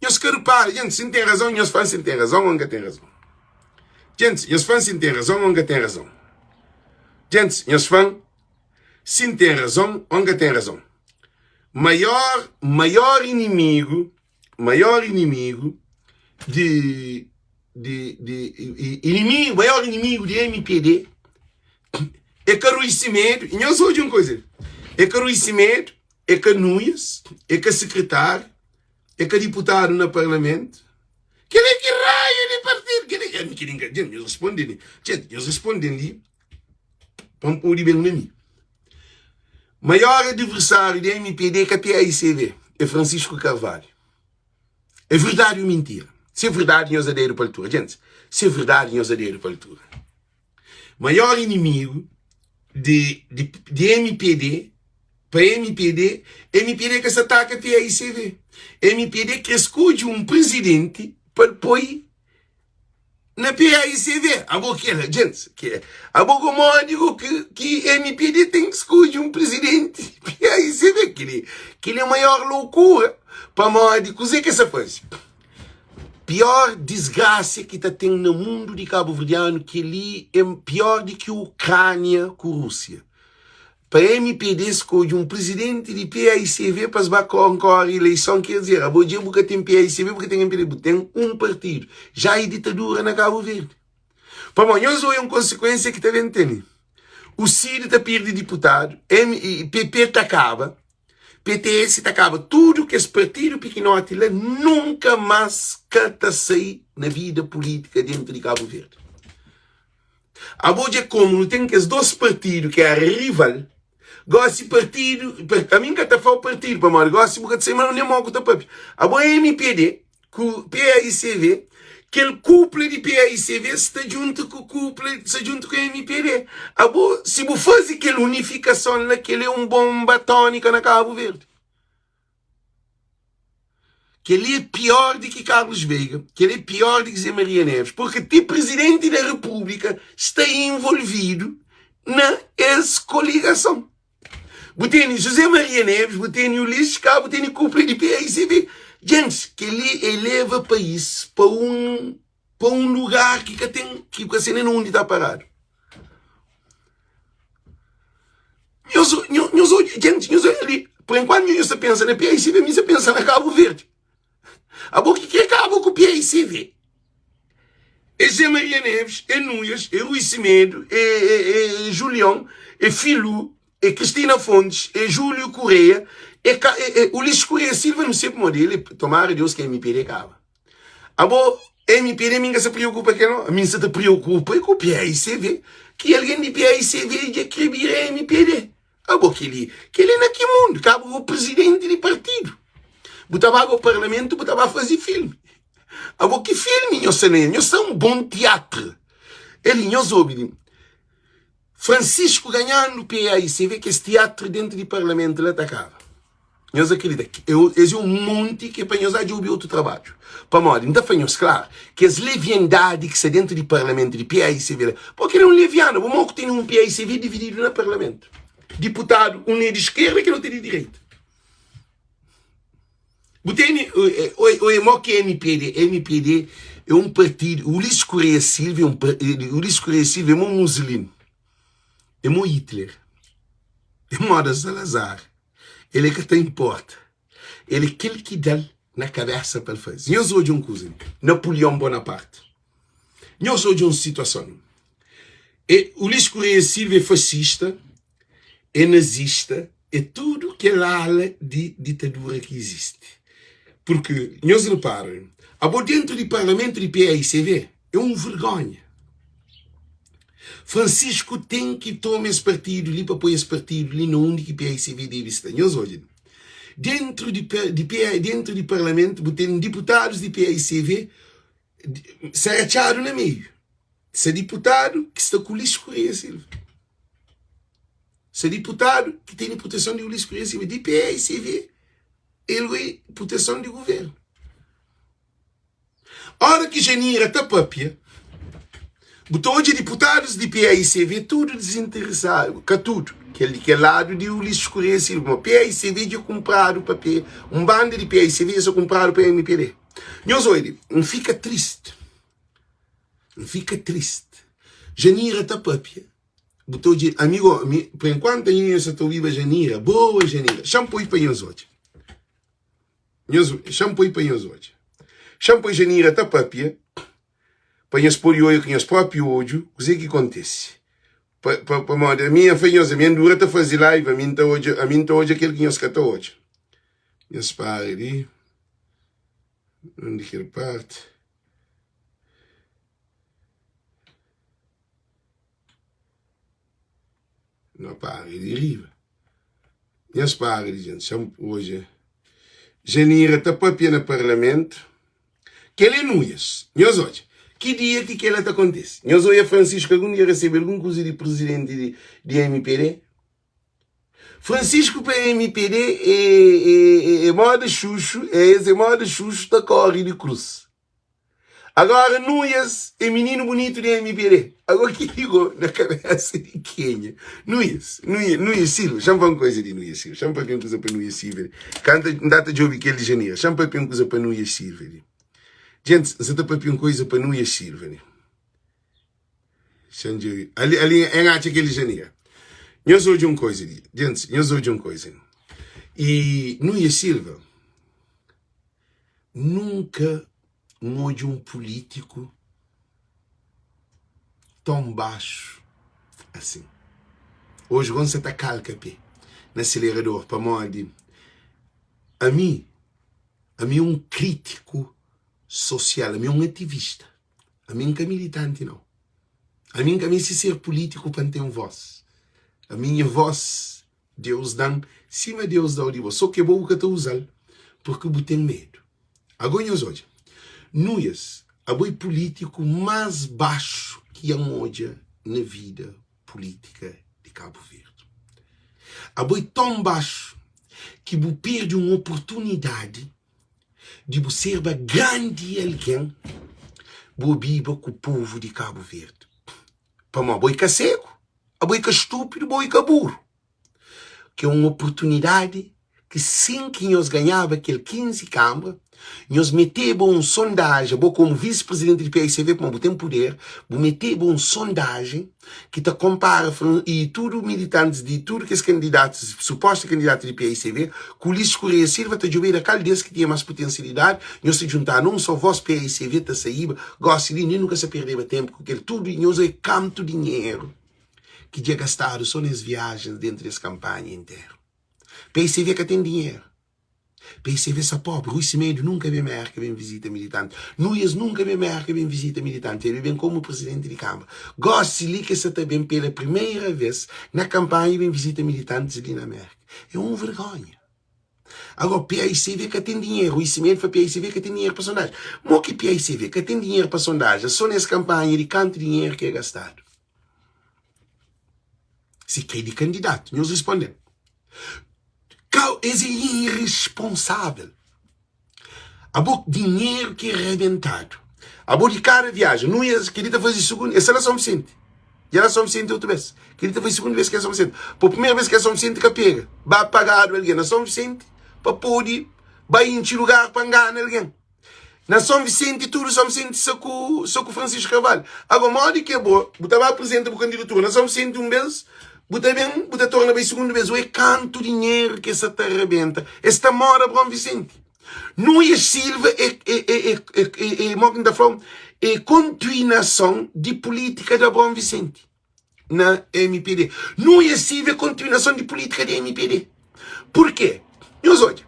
Nhos ka ripara, djenti, si N ten razon, nhos fla-m si N ten razon ô N ka ten razon. Djenti, nhos fla-m si N ten razon ô N ka ten razon. Djenti, nhos fla-m si N ten razon ô N ka ten razon. Maior, maior inimigu, maior inimigu. di di di inimigu, maior inimigu di MPD é ka Rui Semedo. E nhos odja un koza, é ka Rui Semedo, é ka Nunes, é ka sekretáriu, é ka diputadu na parlamentu. Kel-li ki raiu di partidu? Kel-li, ami ki ninga, dja nhos responde li. Dja nhos responde li pa N pode ben na mi. Maior adversáriu di MPD é ka PAICV, é Francisco Carvalho. É verdadi ou mintira? Se é verdadi, nhos da dedu pa altura. Djentis, se é verdadi, nhos da dedu pa altura. Maior inimigu di, di, di MPD, pa MPD, MPD ka sa ataka PAICV. MPD kre skodje un prizidenti pa el poi na PAICV. Abo kela, djentis, ke, abo go modi go ki, ki MPD ten ki skodje un prizidenti PAICV? Kili, kili é maior loukura, pamodi kuze ke sa faze? Pior disgrasia ki ta ten na mundu di kabuverdianu, keli é pior di ki Ukrania ku Rúsia. Pa MPD skodje un prizidenti di PAICV pa es ba konkore ileison, ker dizer, abo dja bu ka ten PAICV, bu ka ten MPD, bu ten un partidu. Já e ditadura na Kabu Verdi. Pamodi, nhos oia un konsekuensia ki ta ben tene. U CID ta pirdi diputadu, PP ta kaba, PTS ta kaba, tudu kes partidu pikinoti la nunka mas ka ta sai na vida pulitika dentu di Kabu Verdi. Abo dja komu nu ten kes 2 partidu ki era rival, gosi partidu, ami nka ta fau partidu pamodi gosi bu ka ta sai ma nen mo ku ta papia. Abo MPD ku PAICV, kel kupla di PAICV sta djuntu ku kupla, sta djuntu ku MPD. Abo si bu fazi kel unifikason la, kel é un bonba atónika na Kabu Verdi. Kel-li é pior di ki Carlos Veiga, kel-li é pior di ki Zé Maria Neves, porque ti Presidenti da Repúblika sta envolvidu na es koligason. Bu tene José Maria Neves, bu tene Ulisses Cabo, bu tene cúpula di PAICB. Gentis, kel-li é leva país pa un pa un lugar ki ka ten, ki ka se nen undi ta paradu. Nhos, nhos odja, gente, nhos odja ali. Por enquanto, nhos ta pensa na PICV, mi sa pensa na Cabo Verde. Abo ki kre kaba ku PICV? É Zé Maria Neves, é Nuias, é Rui Semedo, é, é, é Julião, é Filu, é Cristina Fontes, é Júlio Correia, é, é, é Ulisses Correia Silva, não sei como dele, tomara Deus que MPD acaba. Abo MPD mi ka sa preokupa ke no, mi sa ta preokupa e ku PAICV, ki algen di PAICV dja kre bira MPD. Abo keli, keli na ki mundu? Ka abo presidenti di partidu. Bu ta ba go parlamentu, bu ta ba fazi filmi. Abo ki filmi nho sa na el? Nho sa un bon teatru. Eli nhos obi di Francisco ganhandu PAICV kes teatru dentu di parlamentu la ta kaba. Nhos akredita? Eu, es é un monti ki é pa nhos a djobe otu trabadju. Pamodi, N ta fla nhos klaru, kes leviandadi ki sta dentu di parlamentu di PAICV la, bo kel é un levianu, bo mo ku tene un PAICV divididu na parlamentu. Diputadu, un é di skerda, kel otu é di direita. Bu tene, oi, oi, mo ki é MPD? MPD é un partidu, Ulisses Correia Silva é un, Ulisses Correia Silva é mo Mussolini, é mo Hitler, é moda Salazar. El é ka ta inporta. El é kel ki da-l na kabésa pa el faze. Nhos odja un kuza li, Napoleon Bonaparte. Nhos odja un situason li. E, Ulisses Correia Silva é fasista, é nazista, é tudu kel ala di ditadura ki izisti. Purki, nhos repara, abo dentu di parlamentu di PAICV, é un vergonha. Francisco ten ki toma es partidu li pa poi es partidu li na undi ki PAICV debe sta. Nhos odja li. Dentru di, di, dentru di parlamentu bu ten diputadus di PAICV saratxadu na meiu. Sa diputadu ki sta ku Ulisses Correia Silva. Sa diputadu ki tene proteson di Ulisses Correia Silva. Di PAICV, el é proteson di governu. Ora ki Janira ta papia, bu ta odja diputadus di PAICV tudu dizinteresadu, ka tudu, kel di kel ladu di Ulisses Correia Silva, ma PAICV dja kunpradu pa P, un banda di PAICV dja sta kunpradu pa MPD. Nhos oidi, N fika tristi, N fika tristi. Janira ta papia, bu ta odja, amigo, mi, pa enkuantu ainda nhos sa ta obiba Janira, boa Janira, xa-m poi pa nhos odja. Nhos, xa-m poi pa nhos odja. Xa-m poi Janira ta papia pa nhos pode oia ku nhos própi odju kuzê ki kontise. Pa, pa, pamodi ami N fla nhos, ami N dura ta faze live, ami N ta odja, ami N ta odja kel ki nhos ka ta odja. Nhos para li, undi kel parti. No para di riba. Nhos para di gente. Xa-m odja. Janira ta papia na parlamentu. Kel é Nuias. Nhos odja. Ki dia ki kela ta kontise? Nhos odja Francisco algun dia resebe algun kuza di presidenti di, di MPD? Francisco pa MPD é, é, é, é moda Xuxu, é es é moda Xuxu ta kore di krus. Agora Nuias é mininu bunitu di MPD. Agora ki ligou na cabeça di kenha? Nuias, Nuias, Nuias Silva. Xa-m fla un coisa di Nuias Silva. Xa-m papia un kuza pa Nuias Silva li. Kanta N ta ta djobe kel di janeru. Xa-m papia un kuza pa Nuias Silva li. Gentis, N sa ta papia un kuza pa Nuias Silva li. Xa-m djobe. Ali, ali N atxa kel di janeru. Nhos odja un kuza li. Gentis, nhos odja un kuza li. I Nuias Silva. Nunka N odja un pulítiku ton baxu asin. Oji go N sa ta kalka pe na selerador pamodi ami, ami é un krítiku sosial, ami é un ativista, ami N ka militanti nau. Ami N ka meste ser pulítiku pa N ten vós. Ami nha vós Deus dan sima Deus dau di bo, so ke bo bu ka ta uzal porque bu ten medu. Ago nhos odja, Nuias, abo é pulitiku mas baxu ki N odja na vida pulitika di Kabu Verdi. Abo é ton baxu ki bu perde un oportunidadi di bu serba grandi algen, bu obiba ku povu di Kabu Verdi. Pamodi bo é ka segu, abo é ka stúpidu, bo é ka buru. Ki é un oportunidadi ki sin ki nhos ganhaba kel 15 kanbra, nhos meteba un sondajen, bo komu visi-prizidenti di PICV, pamodi bu ten puder, bu meteba un sondajen ki ta konpara i tudu militantis di tudu kes kandidatus, supostu kandidatu di PICV, ku Ulisses Correia Silva ta djobeda kal des ki tinha mas putensialidadi, nhos ta djuntaba na un so vos, PICV ta saiba. Gosi li nen nu ka sa perdeba tenpu ku kel tudu nhos oe kantu dinheru ki dja gastadu so nes viajens dentu des kanpanha interu. PICV ka ten dinheru. PICV sa pobri. Rui Semedo nunka ben Merka ben vizita militanti. Nuias nunka ben Merka ben vizita militanti. El ben komu prizidenti di kanbra. Gosi li ke sa ta ben pela primeira ves na kanpanha ben vizita militantis li na Merka. É un vergonha. Agora, PICV ka ten dinheru. Rui Semedo fla PICV ka ten dinheru pa sondajen. Mo ki PICV ka ten dinheru pa sondajen so nes kanpanha di kantu dinheru ki é gastadu? Si kre di kandidatu, nhos responde-m. Kau, es é irresponsável. Abo dinheru ki é rebentadu. Abo di kada viaja, nu es kel-li ta faze sugundu, es sta na São Vicente. Dja na São Vicente otu bes. Kel-li ta faze sugundu bes ki é São Vicente. Pa primeru bes ki é São Vicente ka pega. Ba pagadu algen na São Vicente pa pode ba intxi lugar pa ngana algen. Na São Vicente tudu São Vicente sa ku sa ku Francisco Carvalho. Agora modi ki é bo bu ta ba apresenta bu candidatura na São Vicente um bes, bu ta ben bu ta torna bai segundo bes. Oi kantu dinheiro ki es sa ta rebenta. Es ta mora Bron Vicente. Nuias Silva é é é é é, é mo ki N ta fla é kontinuason di polítika da Bron Vicente na MPD. Nuias Silva é kontinuason di polítika di MPD. Purkê? Nhos odja,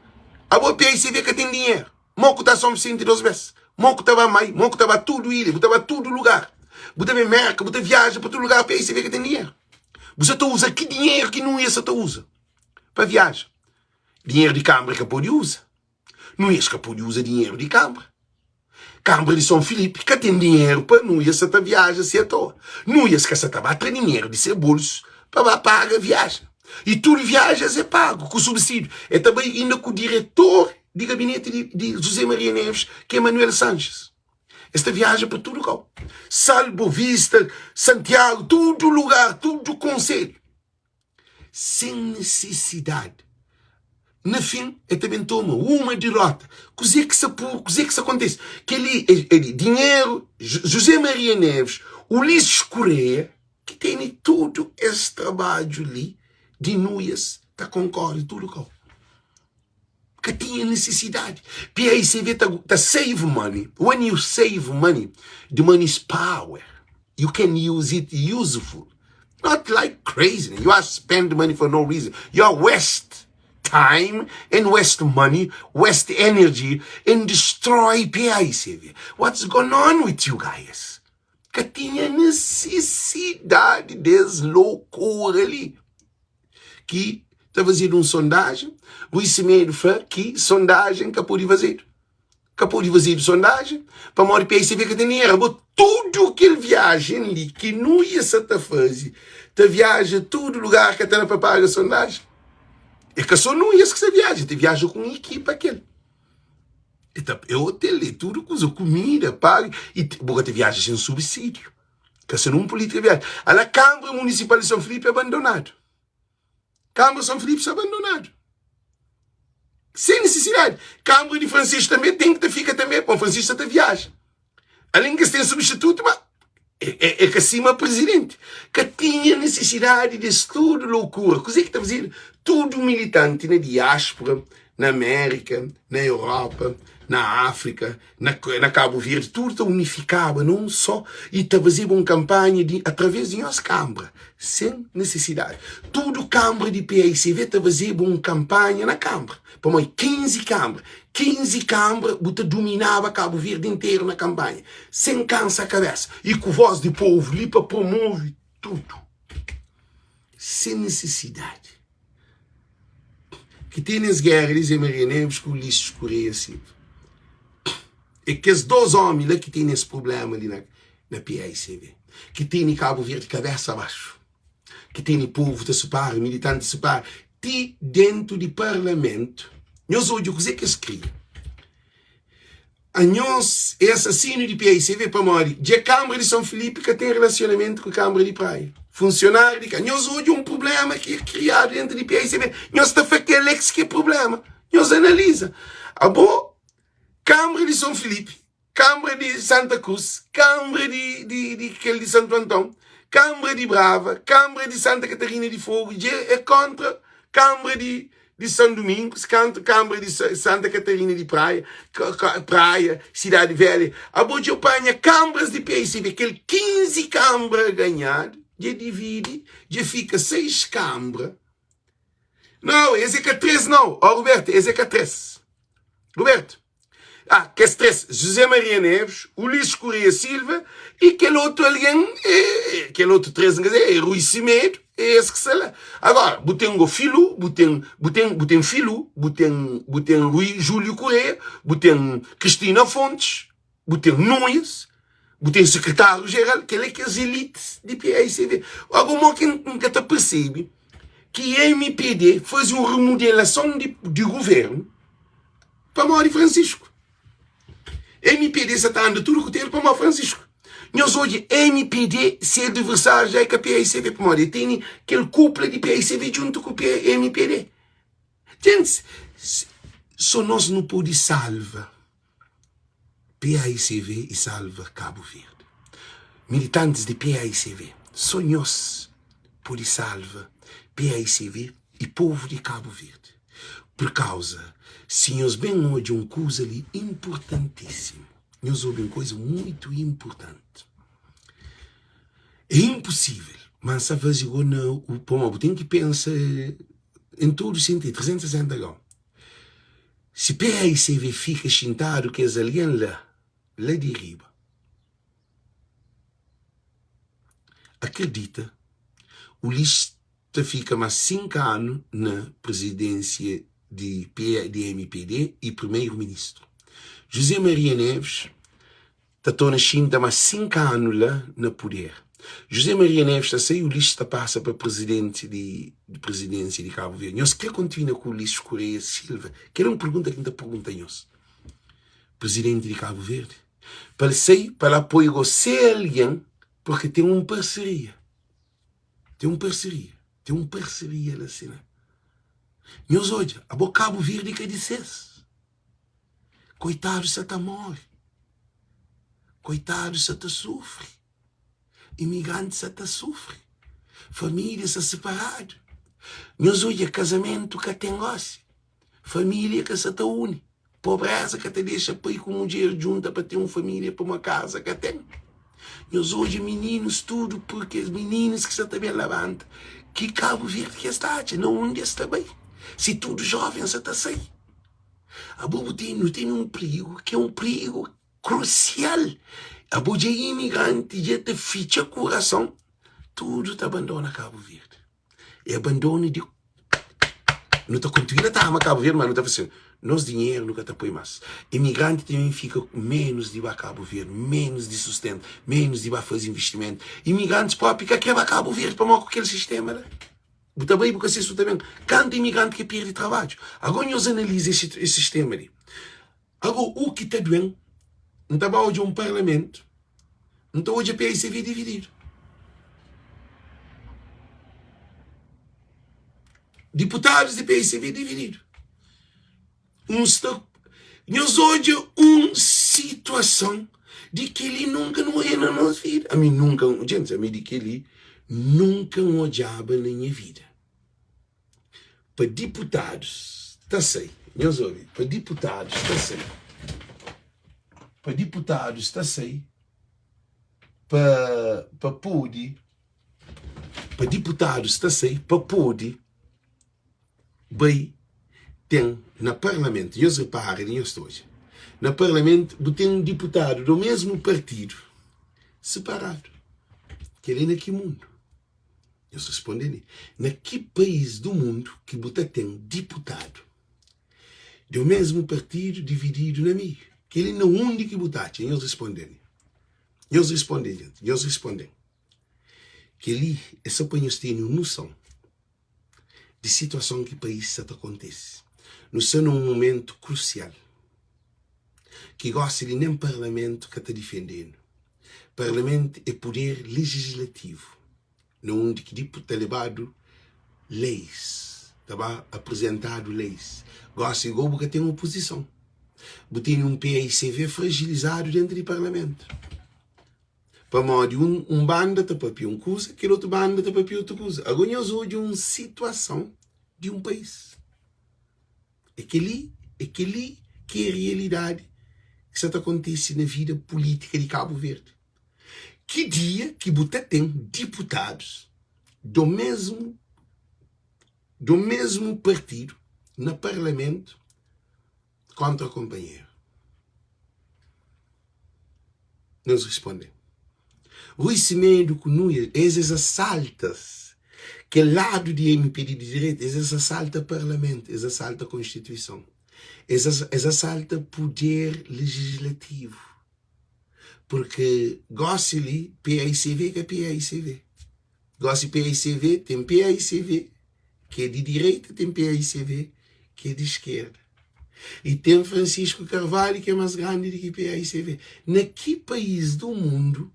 abo PICV ka ten dinheru. Mo ku ta São Vicente dos bes, mo ku ta ba Mai, mo ku ta ba tudu ilha, bu ta ba tudu lugar. Bu ta ben Merka, bu ta viaja pa tudu lugar, PICV ka ten dinheru. Bu sa ta uza ki dinheru ki Nuias sa ta uza pa viaja? Dinheru di Kanbra ka pode uza. Nuias ka pode uza dinheru di Kanbra. Kanbra di Son Filipi ka ten dinheru pa Nuias sa ta viaja si atoa. Nuias ka sa ta ba tra dinheru di se bolsu pa ba paga viaja. I tudu viajas é pagu ku subsídiu. E ta bai inda ku diretor di gabineti di, di José Maria Neves, ki é Manuel Sanches. Es ta viaja pa tudu kau. Sal, Bovista, Santiagu, tudu lugar, tudu konselhu. Sen nisisidadi. Na fin, el ta ben toma uma dirota. Kuzê ki sa pu, kuzê ki sa kontise? Kel-li é, é di dinheru, José Maria Neves, Ulisses Correia, ki tene tudu es trabadju li di nuias ta konkore tudu kau. Ka tinha nisisidadi. PAICV ta, ta save money. When you save money, the money is power. You can use it useful. Not like crazy. You are spend money for no reason. You are waste time and waste money, waste energy and destroy PAICV. What's going on with you guys? Ka tinha nisisidadi des loucura li. Ki ta fazedu un sondajen, Rui Semedo fla ki sondajen ka pode fazedu. Ka pode fazedu sondajen pamodi PICV ka ten dinheru. Abo tudu kel viajen li ki Nuia sa ta faze, ta viaja tudu lugar ka ta da pa paga sondajen. É ka so Nuias ki sa viaja, ta viaja ku un ekipa kel. É ta é hotel, é tudu kuza, kumida, paga i bo ka ta viaja sen subsídiu. Ka ser un polítika viaja. Ala Kâmara Munisipal di São Filipe abandonadu. Kâmara São Filipe sta abandonadu. Sem nisisidadi. Kâmara di Francisco tanbê ten ki ta fika tanbê, pon Francisco sa ta viaja. Alén ki es ten substitutu, ma é, é, é ka sima presidenti. Ka tinha nisisidadi des tudu loukura. Kuzê ki ta fazedu? Tudu militanti na diáspora, na Amérika, na Europa, na Áfrika, na, na Cabo Verde, tudu ta unifikaba na un só i ta fazeba un kanpanha di através di nhos kanbra, sen nisisidadi. Tudu kanbra di PAICV ta fazeba un kanpanha na kanbra, pamodi 15 kanbra, 15 kanbra bu ta duminaba Cabo Verde interu na kanpanha, sen kansa kabesa i ku vós di povu li pa promove tudu, sen nisisidadi. Ki ten es géra di Zé Maria Neves ku Ulisses Correia Silva. É kes dos ómi la ki ten es prubléma li na, na PAICV. Ki tene Kabu Verdi kabésa baxu. Ki tene povu ta separa, militanti ta separa. Ti dentu di parlamentu, nhos odja kuzê ki es kria. Anhos é asasinu di PAICV pamodi dja Kambra di Son Filipi ka ten relasionamentu ku Kambra di Praia. Funsionáriu di ka. Nhos odja un prublema ki é kriadu dentu di PAICV. Nhos ta fla kel ex ki é prublema. Nhos analiza. Abo, Kambra di Son Filipi, Kambra di Santa Krus, Kambra di, di, di kel di Santu Anton, Kambra di Brava, Kambra di Santa Katarina di Fogu dja é kontra Kambra di di São Domingos, kantu Kambra di Santa Catarina di Praia, Praia, Cidade Velha, abo dja panha kambras di PICB, kel 15 kambra ganhadu, dja dividi, dja fika 6 kambra. Não, es é ka 3 não. Ó Roberto, es é ka 3. Roberto, Ah, kes 3, José Maria Neves, Ulisses Correia Silva e kel otu algen, é, kel otu 3, n ka é Rui Semedo, é es ki sta la. Agora, bu ten go Filu, bu ten, bu ten, bu ten Filu, bu ten, bu ten Rui Júlio Correia, bu ten Cristina Fontes, bu ten Nunes, bu ten sekretáriu jeral, kel é kes elites di PAICV. Agora, mo ki n ka ta persebe ki MPD faze un remodelason di, di governu, Pamodi Francisco? Mpd sa ta anda tudu kutelu pamodi Francisco? Nhos odja mpd se adversário já é ka PAICV pamodi el tene kel kupla di PAICV djuntu ku mpd. Gentis, so nos nu pode salva PAICV i salva Cabo Verde. Militantis di PAICV, so nhos pode salva PAICV i povu di Cabo Verde. Pur kauza, si nhos ben odja un kuza li inpurtantísimu, nhos obi un kuza muitu inpurtanti. É inpusível, ma N sta faze go na u pamodi bu ten ki pensa en tudu sentidu, 360 grau. Si PAICV fika xintadu kes algen la, la di riba, akredita, Ulisses ta fika más 5 anu na prizidénsia di di mpd y primeru ministru. José Maria Neves ta torna xinta más 5 anu la na puder. José Maria Neves ta sai, Ulisses ta pasa pa prizidenti di prizidénsia di Kabu Verdi. Nhos kre kontinua ku Ulisses Correia Silva? Kel é un pergunta ki N ta pergunta nhos. Prizidenti di Kabu Verdi, pa el sai, pa la poi gosé algen, porque ten un parseria. Ten un parseria, ten un parseria la sina. Nhos odja, abo Kabu Verdi ka di ses. Koitadu sa ta more. Koitadu sa ta sufri. Imigranti sa ta sufri. Família sa separadu. Nhos odja, kazamentu ka ten gosi. Família ka sa ta uni. Pobreza ka ta dexa pai ku mudjer djunta pa ten un família pamodi kaza ka ten. Nhos odja mininus tudu purki es mininus ki sa ta ben labanta ki Kabu Verdi ki es ta atxa na undi es ta bai si tudu joven sa ta sai. Abo bu ten nu tene un prigu ki é un prigu krusial. Abo dja é imigranti dja ta fitxa kurason tudu ta abandona Kabu Verdi. É abandonu di Nu ta kontinua ta ama Kabu Verdi, ma nu ta fla sin, nos dinheru nu ka ta poi mas. Imigranti ta ben fika ku menus di ba Kabu Verdi, menus di sustentu, menus di ba faze investimentu. Imigrantis propi ka kre ba Kabu Verdi pamodi ku kel sistema la. Bu ta bai bu ka se su ta ben. Kantu imigranti ke pirdi trabadju? Ago nhos analiza es sistema li. Ago u ki ta duen, N ta ba odja un parlamentu, N ta odja PICV divididu. Diputadus di PICV divididu. Uns ta Nhos odja un situason di kel-li nunka nu odja na nos vida. Ami nunka, djentis, ami di kel-li nunka N odjaba na nha vida. Pa diputadus ta sai, nhos obi, pa diputadus ta sai, pa diputadus ta sai, pa, pa pode, pa diputadus ta sai, pa pode bai ten na parlamentu, nhos repara di nhos ta odja, na parlamentu bu ten un diputadu do mesmu partidu separadu, kel-li na ki mundu? Nhos responde li, na ki país du mundu ki bu ta ten diputadu di un mesmu partidu divididu na meiu? Kel-li na undi ki bu ta atxa? Nhos responde-m. Nhos responde, jenti. Nhos responde-m. Kel-li é sô pa nhos tene un noson di situason ki país sa ta kontise. Nu sta na un momentu krusial ki gósi li nen parlamentu ka ta difende-nu. Parlamentu é puder lejislativu na undi ki dipu ta lebadu leis, ta ba aprizentadu leis. Gósi go bu ka ten opozison. Bu tene un paicv frajilizadu dentu di parlamentu. Pamodi un un banda ta papia un kuza, kel otu banda ta papia otu kuza. Ago nhos odja un situason di un país. É kel-li, é kel-li ki é realidadi ki sa ta kontise na vida pulítika di Kabu Verdi. Ki dia ki bu ta ten diputadus do mesmu do mesmu partidu na parlamentu kontra konpanheru? Nhos responde. Rui Semedo ku Nunes, es es asaltas kel ladu di MPD di direita, es es asalta parlamentu, es asalta konstituison, es es asalta puder lejislativu. Purki gosi li paicv ka paicv. Gosi paicv ten paicv ki é di direita, ten paicv ki é di skerda. I ten Francisco Carvalho ki é más grandi di ki paicv. Na ki país du mundu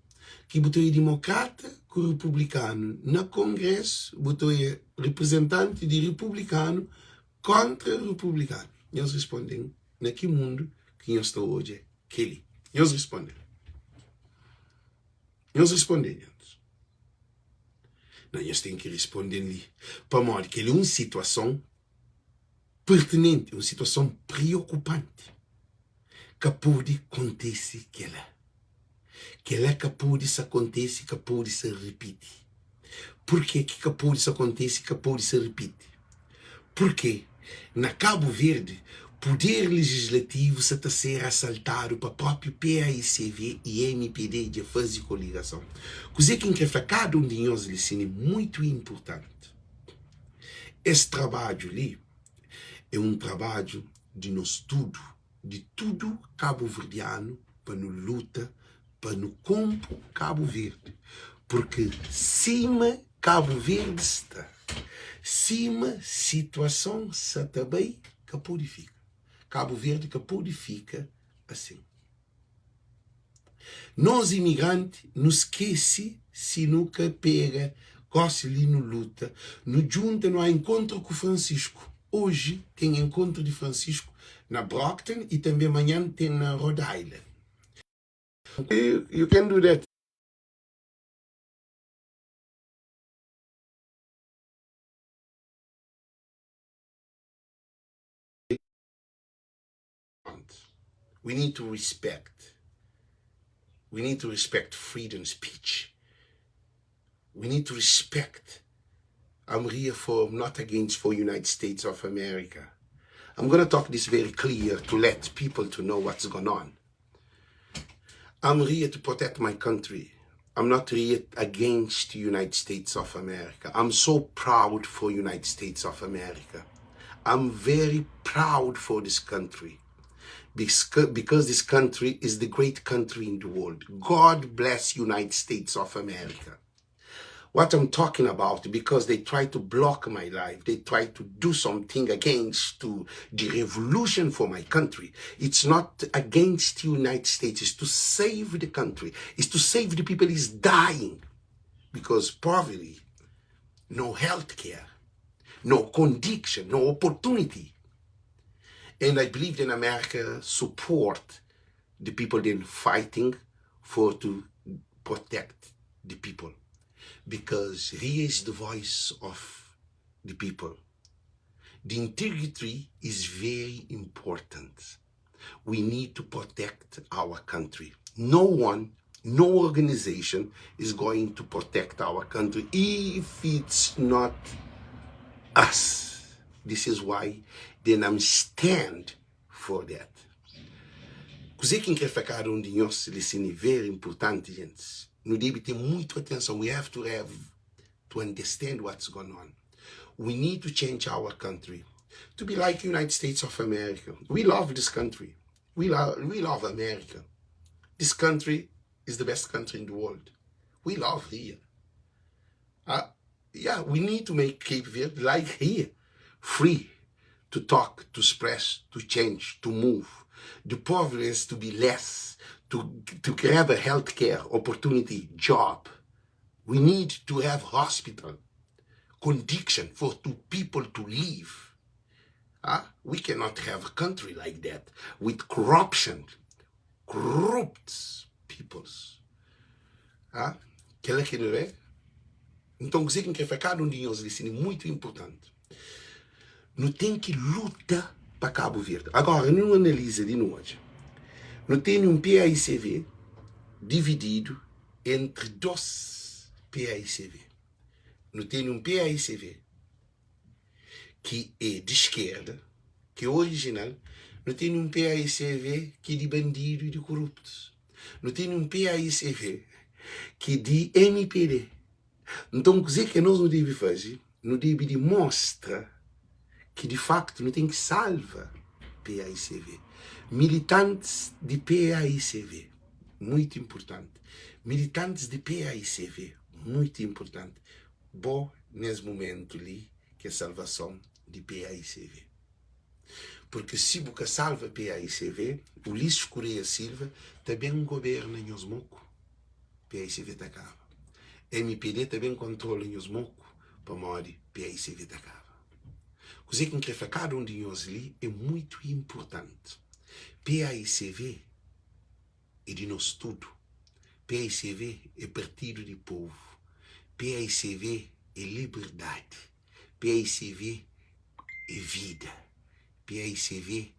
ki bu ta oia dimokrata ku republikanu na kongrésu, bu ta oia reprezentanti di republikanu kóntra republikanu? Nhos responde-m, na ki mundu ki nhos ta odja kel-li? Nhos responde-m. Nhos responde-m, nhos. Na, nhos ten ki responde-m li, pamodi kel-li é un situason pertinenti, un situason priokupanti. Ka pode kontise kel-la. Kel-la ka pode sa kontise, ka pode sa ripiti. Purke ki ka pode sa kontise, ka pode sa ripiti? Purke na Kabu Verdi, puder lejislativu sa ta ser asaltadu pa propi paicv i mpd dja faze koligason. Kuze ki N kre fla kada un di nhos li sin é muitu inpurtanti. Es trabadju li é un trabadju di nos tudu, di tudu kabuverdianu pa nu luta pa nu konpo Kabu Verdi, purki sima Kabu Verdi sta, sima situason sa ta bai, ka pode fika. Kabu Verdi ka pode fika asin. Nos imigranti nu skese si nu ka pega gosi li nu luta, nu djunta nu a enkontra ku Francisco. Oji ten enkontru di Francisco na Brockton i tanbe manhan ten na Rhode Island. You can do that. We need to respect. We need to respect freedom speech. We need to respect. I'm here for not against for United States of America. I'm gonna talk this very clear to let people to know what's going on. I'm here to protect my country. I'm not here against the United States of America. I'm so proud for United States of America. I'm very proud for this country. Because this country is the great country in the world. God bless United States of America. What I'm talking about because they try to block my life. They try to do something against to the revolution for my country. It's not against the United States. It's to save the country. It's to save the people is dying because poverty, no health care, no condition, no opportunity. And I believe in America support the people then fighting for to protect the people because he is the voice of the people. The integrity is very important. We need to protect our country. No one, no organization is going to protect our country if it's not us. This is why then I'm stand for that. Kuzê ki N krê fla kada un di nhos li sin é very inpurtanti, gentis. Nu debe ten muitu atenson. We have to have to understand what's going on. We need to change our country to be like United States of America. We love this country. We love, we love America. This country is the best country in the world. We love here. Yeah, we need to make Cape Verde like here, free to talk, to express, to change, to move. The poverty has to be less, to, to have a healthcare opportunity, job. We need to have hospital condition for to people to live. Huh? We cannot have a country like that with corruption, corrupt peoples. Huh? Kel-la ki nu é. Nton, kuzê ki N krê fla kada un di nhos li sin é mutu inpurtanti. Nu ten ki luta pa Kabu Verdi. Agora, nu analiza li nu odja. Nu tene un PAICV divididu entri dos PAICV. Nu tene un PAICV ki é di skerda, ki é orijinal, nu tene un PAICV ki é di bandidu i di koruptus. Nu tene un PAICV ki é di MPD. Nton, kuzê ki anos nu debe faze? Nu debe di mostra ki di faktu nu ten ki salva PAICV. Militantis di PAICV, muitu inpurtanti. Militantis di PAICV, muitu inpurtanti. Bo nes mumentu li ki é salvason di PAICV. Purki si bu ka salva PAICV, Ulisses Correia Silva ta ben goberna nhos moku, PAICV ta kaba. MPD ta ben kontrola nhos moku pamodi PAICV ta kaba. Kuzê ki N krê fla kada un di nhos li é muitu inpurtanti. PAICV é di nos tudu. PAICV é partidu di povu. PAICV é liberdadi. PAICV é vida. PAICV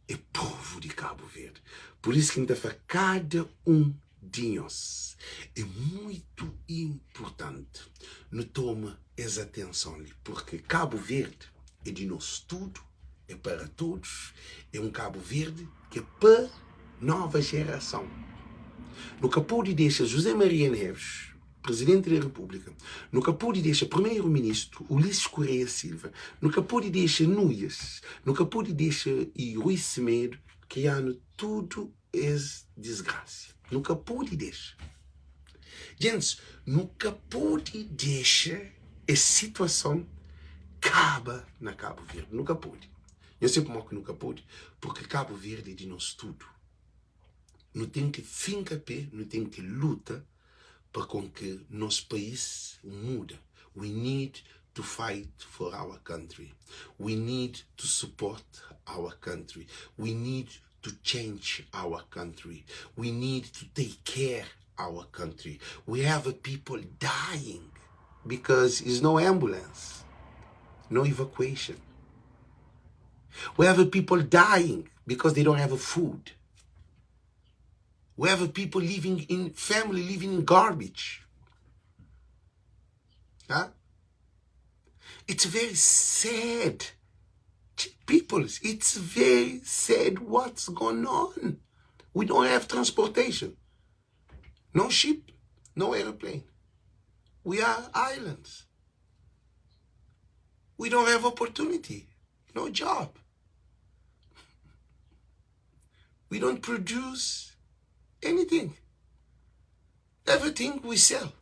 é povu di Kabu Verdi. Pur isu ki N ta fla kada un di nhos, é muitu inpurtanti nu toma es atenson li, purki Kabu Verdi é di nos tudu, é para todos, é un Kabu Verdi ki é pa nova jerason. Nu ka pode dexa José Maria Neves, Presidenti di Repúblika, nu ka pode dexa Primeiro Ministru Ulisses Correia Silva, nu ka pode dexa Nuias, nu ka pode dexa i Rui Semedo kria-nu tudu es disgrasia. Nu ka pode dexa. Gentis, nu ka pode dexa es situason kaba na Kabu Verdi. Nu ka pode. Nhos sabe pamodi ki nu ka pode? Purki Kabu Verdi é di nos tudu. Nu ten ki finka pé, nu ten ki luta pa kon ki nos país muda. We need to fight for our country. We need to support our country. We need to change our country. We need to take care our country. We have a people dying because is no ambulance, no evacuation. We have a people dying because they don't have a food. We have a people living in family living in garbage. Huh? It's very sad. People, it's very sad what's going on. We don't have transportation. No ship, no aeroplane. We are islands. We don't have opportunity, no job. We don't produce anything. Everything we sell.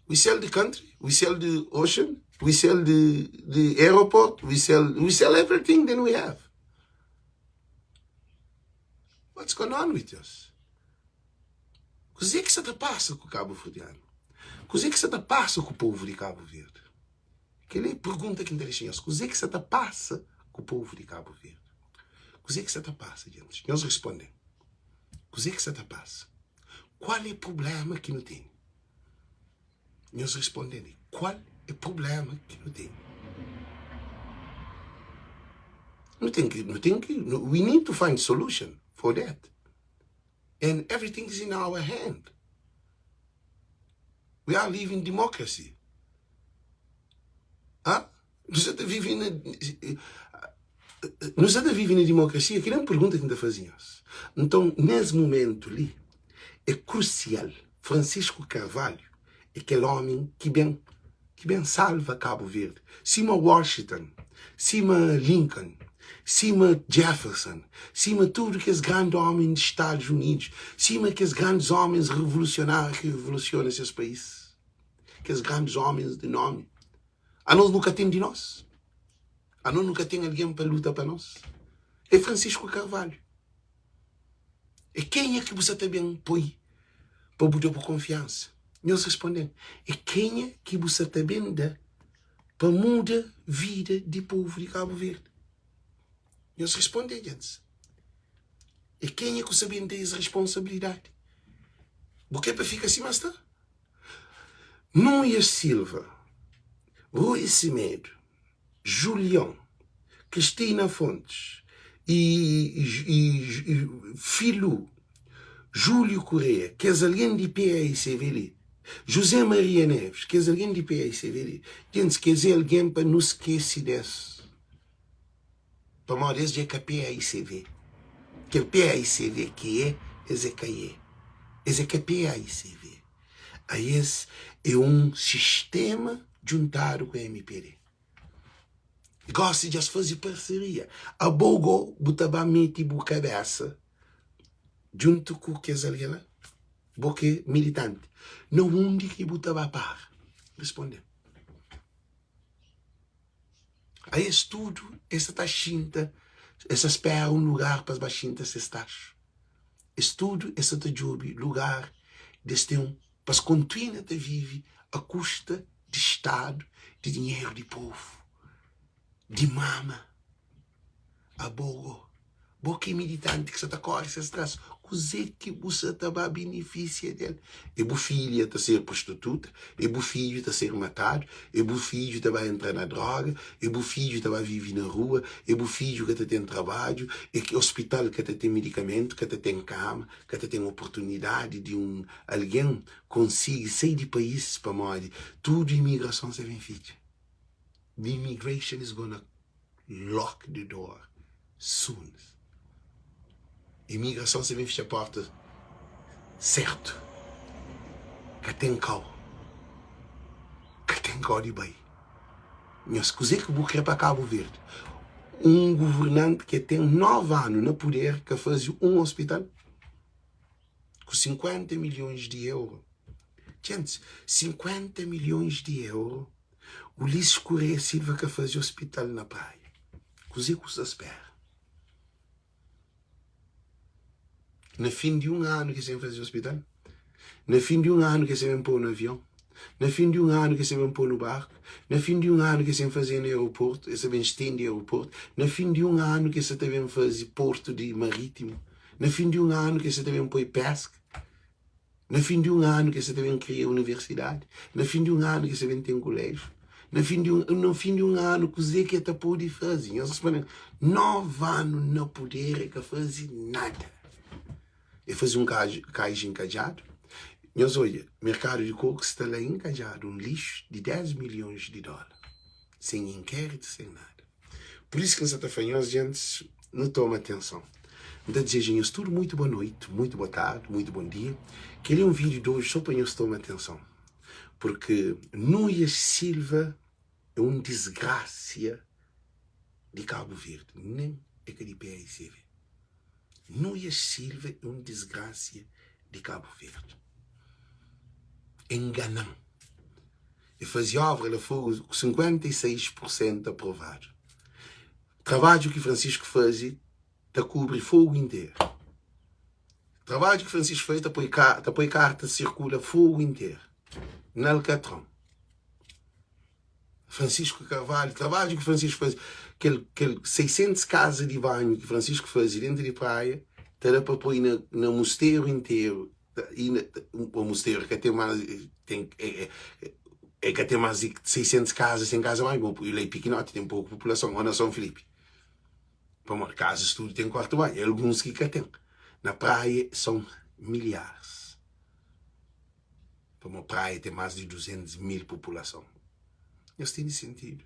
We sell the country, we sell the ocean, we sell the, the airport, we sell, we sell everything that we have. What's going on with us? Kuzê ki sa ta pasa ku kabuverdianu? Kuzê ki sa ta pasa ku povu di Kabu Verdi? Kel-li é pergunta ki N ta dexa nhos. Kuzê ki sa ta pasa ku povu di Kabu Verdi? Kuzê ki sa ta pasa, gentis? Nhos responde-m. Kuzê ki sa ta pasa? Kual é prubléma ki nu tene? Nhos responde-m. Kual é prubléma ki nu tene? Nu ten ki, nu ten ki, we need to find solution for that. And everything is in our hand. We are living democracy. Ah? Nu sa ta vive na Nu sa ta vive na demokrasia? Kel-li é un pergunta ki N ta faze nhos. Nton, nes mumentu li, é krusial. Francisco Carvalho é kel ómi ki ben ki ben salva Kabu Verdi. Sima Washington, sima Lincoln, sima Jefferson, sima tudu kes grandi ómi di Stadus Unidus, sima kes grandis ómis revolusionáriu ki revolusiona ses país, kes grandis ómis di nómi. Anos nu ka ten di nos. Anos nu ka ten algen pa luta pa nos. É Francisco Carvalho. É kenha ki bu sa ta ben poi pa bu da bu konfiansa? Nhos responde-m, É kenha ki bu sa ta ben da pa muda vida di povu di Kabu Verdi? Nhos responde, gentis. É kenha ku sa ben da es responsabilidadi? Bu kre pa fika sima sta? Nuias Silva, Rui Semedo, Julion, Cristina Fontes y Filu, Júlio Correia, kes algen di PAICV li, José Maria Neves, kes algen di PAICV li, gentis, kes é algen pa nu skese des, pamodi es dja é ka PAICV, kel PAICV ki é, es é ka é, es é ka PAICV, aes é un sistema djuntadu ku mpd. Gosi dja es faze parseria. Abo go bu ta ba mete bu kabesa djuntu ku kes algen la? Bo ki é militanti. Na undi ki bu ta ba para? Responde-m. A es tudu es sa ta xinta, es sa spera un lugar pa es ba xinta ses taxu. Es tudu es sa ta djobe lugar di es ten pa es kontinua ta vive a kusta di stadu, di dinheru di povu, di mama. Abo go, bo ki é militanti ki sa ta kóre ses tras, kuzê ki bu sa ta ba benefisia del? É bu filha ta ser prostituta? É bu fidju ta ser matadu? É bu fidju ta ba entra na droga? É bu fidju ta ba vive na rua? É bu fidju ka ta ten trabadju? É ki ospital ka ta ten medikamentu, ka ta ten kama, ka ta ten oportunidadi di un algen konsigi sai di país pamodi tudu imigrason sa ben fitxa. The immigration is gonna lock the door soon. Imigrason sa ben fitxa porta sertu. Ka ten kau. Ka ten kau di bai. Nhos, kuzê ki bu kre pa Kabu Verdi? Un governanti ki ten 9 anu na puder ka faze un ospital? Ku 50 milhons di euro. Gentis, 50 milhons di euro, Ulisses Correia Silva ka faze ospital na Praia. Kuzê ku sta spera? Na fin di un anu ki sen faze ospital? Na fin di un anu ki sen ben pô nu avion? Na fin di un anu ki sen ben pô nu barku? Na fin di un anu ki sen faze na aeroportu, es ta ben stendi aeroportu? Na fin di un anu ki es ta ben faze portu di maritimu? Na fin di un anu ki es ta ben poi peska? Na fin di un anu ki es ta ben kria universidadi? Na fin di un anu ki es ta ben ten kuléjiu? Na fin di un, na fin di un anu kuzê ki el ta pode faze? Nhos responde-m, 9 anu na puder el ka faze nada. E faze un kaja inkadjadu. Nhos odja, merkadu di koku sta la inkadjadu, un lixu di 10 milhons di dóla, sen inkéritu, sen nada. Pur isu ki N sa ta fla nhos, gentis, nu toma atenson. N ta dizeja nhos tudu muitu boa noiti, muitu boa tardi, muitu bon dia. Kel-li é un vídiu di oji sô pa nhos toma atenson, purki Nuias Silva é un disgrasia di Kabu Verdi, nen é ka di PAICV. Nuias Silva é un disgrasia di Kabu Verdi. E ngana-m. E faze obra la Fogo ku 56 pur sentu aprovadu. Trabadju ki Francisco faze ta kubri Fogo interu. Trabadju ki Francisco faze ta poi ta poi karta sirkula Fogo interu. Na Alkatron. Francisco Carvalho, trabadju ki Francisco faze, kel kel 600 kaza di banhu ki Francisco faze dentu di praia, ta da pa poi na na Musteru interu. Inda o Musteru ka ten más ten é é ka ten más di 600 kaza sen kaza banhu, bo la é pikinoti ten poku populason, o na São Filipe. Pamodi kazas tudu ten kuartu banhu, alguns ki ka ten. Na praia son milharis. Pamodi praia ten más di 200 mil populason. Nhos tene sentidu?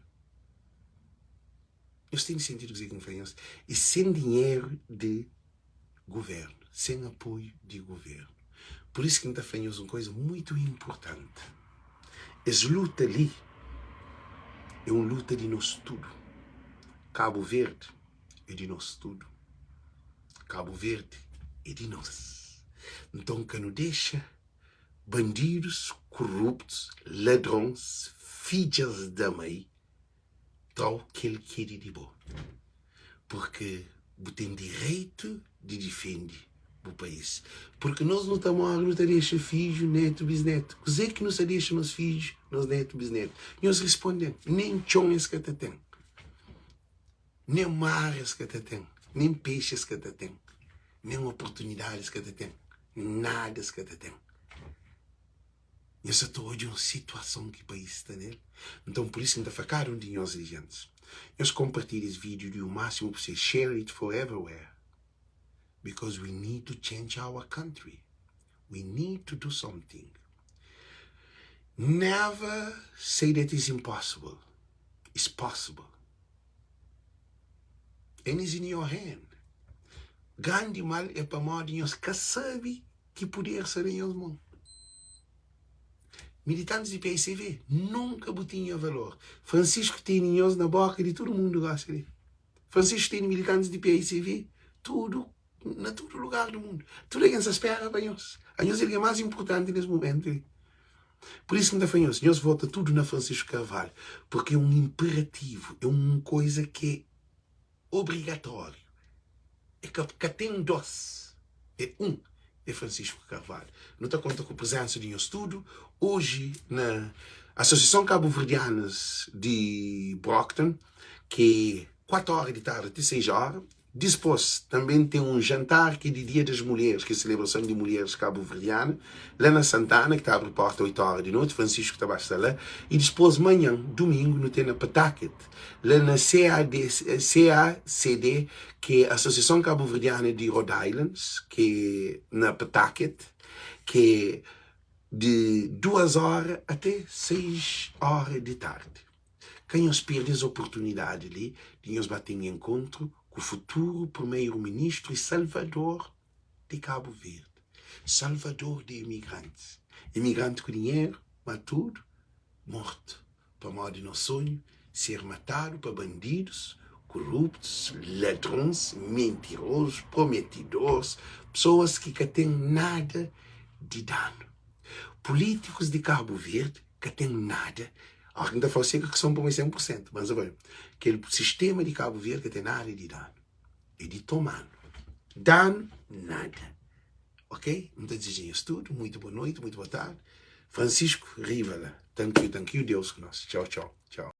Nhos tene sentidu kuzê ki N fla nhos? I sen dinheru di guvernu, sen apoiu di guvernu. Pur isu ki N ta fla nhos un kuza muitu inpurtanti, es luta li é un luta di nos tudu. Kabu Verdi é di nos tudu. Kabu Verdi é di nos. Nton ka nu dexa bandidus, kuruptus, ladrons, fidjas da mai tra-u kel ki é di di bo. Purki bu ten direitu di difende bu país. Purki nos nu ta móre nu ta dexa fidju, nétu, bisnétu. Kuzê ki nu sta dexa nos fidju, nos nétu, bisnétu? Nhos risponde-m, nen txon es ka ta ten. Nen mar es ka ta ten, nen pexi es ka ta ten, nen oportunidadi es ka ta ten, nada es ka ta ten. Nhos sa ta odja un situason ki país sta nel. Nton, pur isu, N ta fla kada un di nhos li, gentis, nhos konpartilha es vídiu di u másimu pusível, share it for everywhere, because we need to change our country, we need to do something. Never say that is impossible. It's possible and it's in your hand. Grandi mal é pamodi nhos ka sabe ki puder sta na nhos mon. Militantis di PICV, nunka bu tinha valor. Francisco tene nhos na boka di tudu mundu gosi li. Francisco tene militantis di PICV tudu na tudu lugar di mundu. Tudu algen sta spera pa nhos. Anhos é algen más inpurtanti nes mumentu li. Pur isu ki N ta fla nhos, nhos vota tudu na Francisco Carvalho, purki é un inperativu, é un koiza ki é obrigatóriu. É ka, ka ten dôs, é un, é Francisco Carvalho. Nu ta konta ku prezénsa di nhos tudu oji na Asosiason Kabuverdianas di Brockton, ki é 4 óra di tardi ti 6 óra. Dispôs, tanben ten un jantar ki é di Dia das Mulheres, ki é selebrason di mulheres kabuverdiana, la na Santana, ki ta abri porta 8 óra di noti, Francisco ta ba sta la. I dispôs, manhan, dumingu, nu ten na Pawtucket, la na CAD, CACD, ki é Asosiason Kabuverdiana di Rhode Islands, ki é na Pawtucket, ki é di duas óra ate 6 óra di tardi. Ka nhos perde es oportunidadi li di nhos ba ten enkontru ku futuru Primeru-Ministru i Salvador di Kabu Verdi, salvador di imigrantis. Imigranti ku dinheru, ma tudu mortu pamodi nos sonhu ser matadu pa bandidus, kuruptus, ladrons, mentirozus, prometidoris, pesoas ki ka ten nada di danu. Pulítikus di Kabu Verdi ka ten nada. Óras ki N ta fla si é ka son pa mai 100 pur sentu, mas bai, kel sistema di Kabu Verdi ka ten nada di danu, é di toma-nu. Danu, nada. Ok? N ta dizeja nhos tudu muitu boa noiti, muitu boa tardi. Francisco, riba la. Tankiu, tankiu, Deus ku nos. Txau, txau, txau.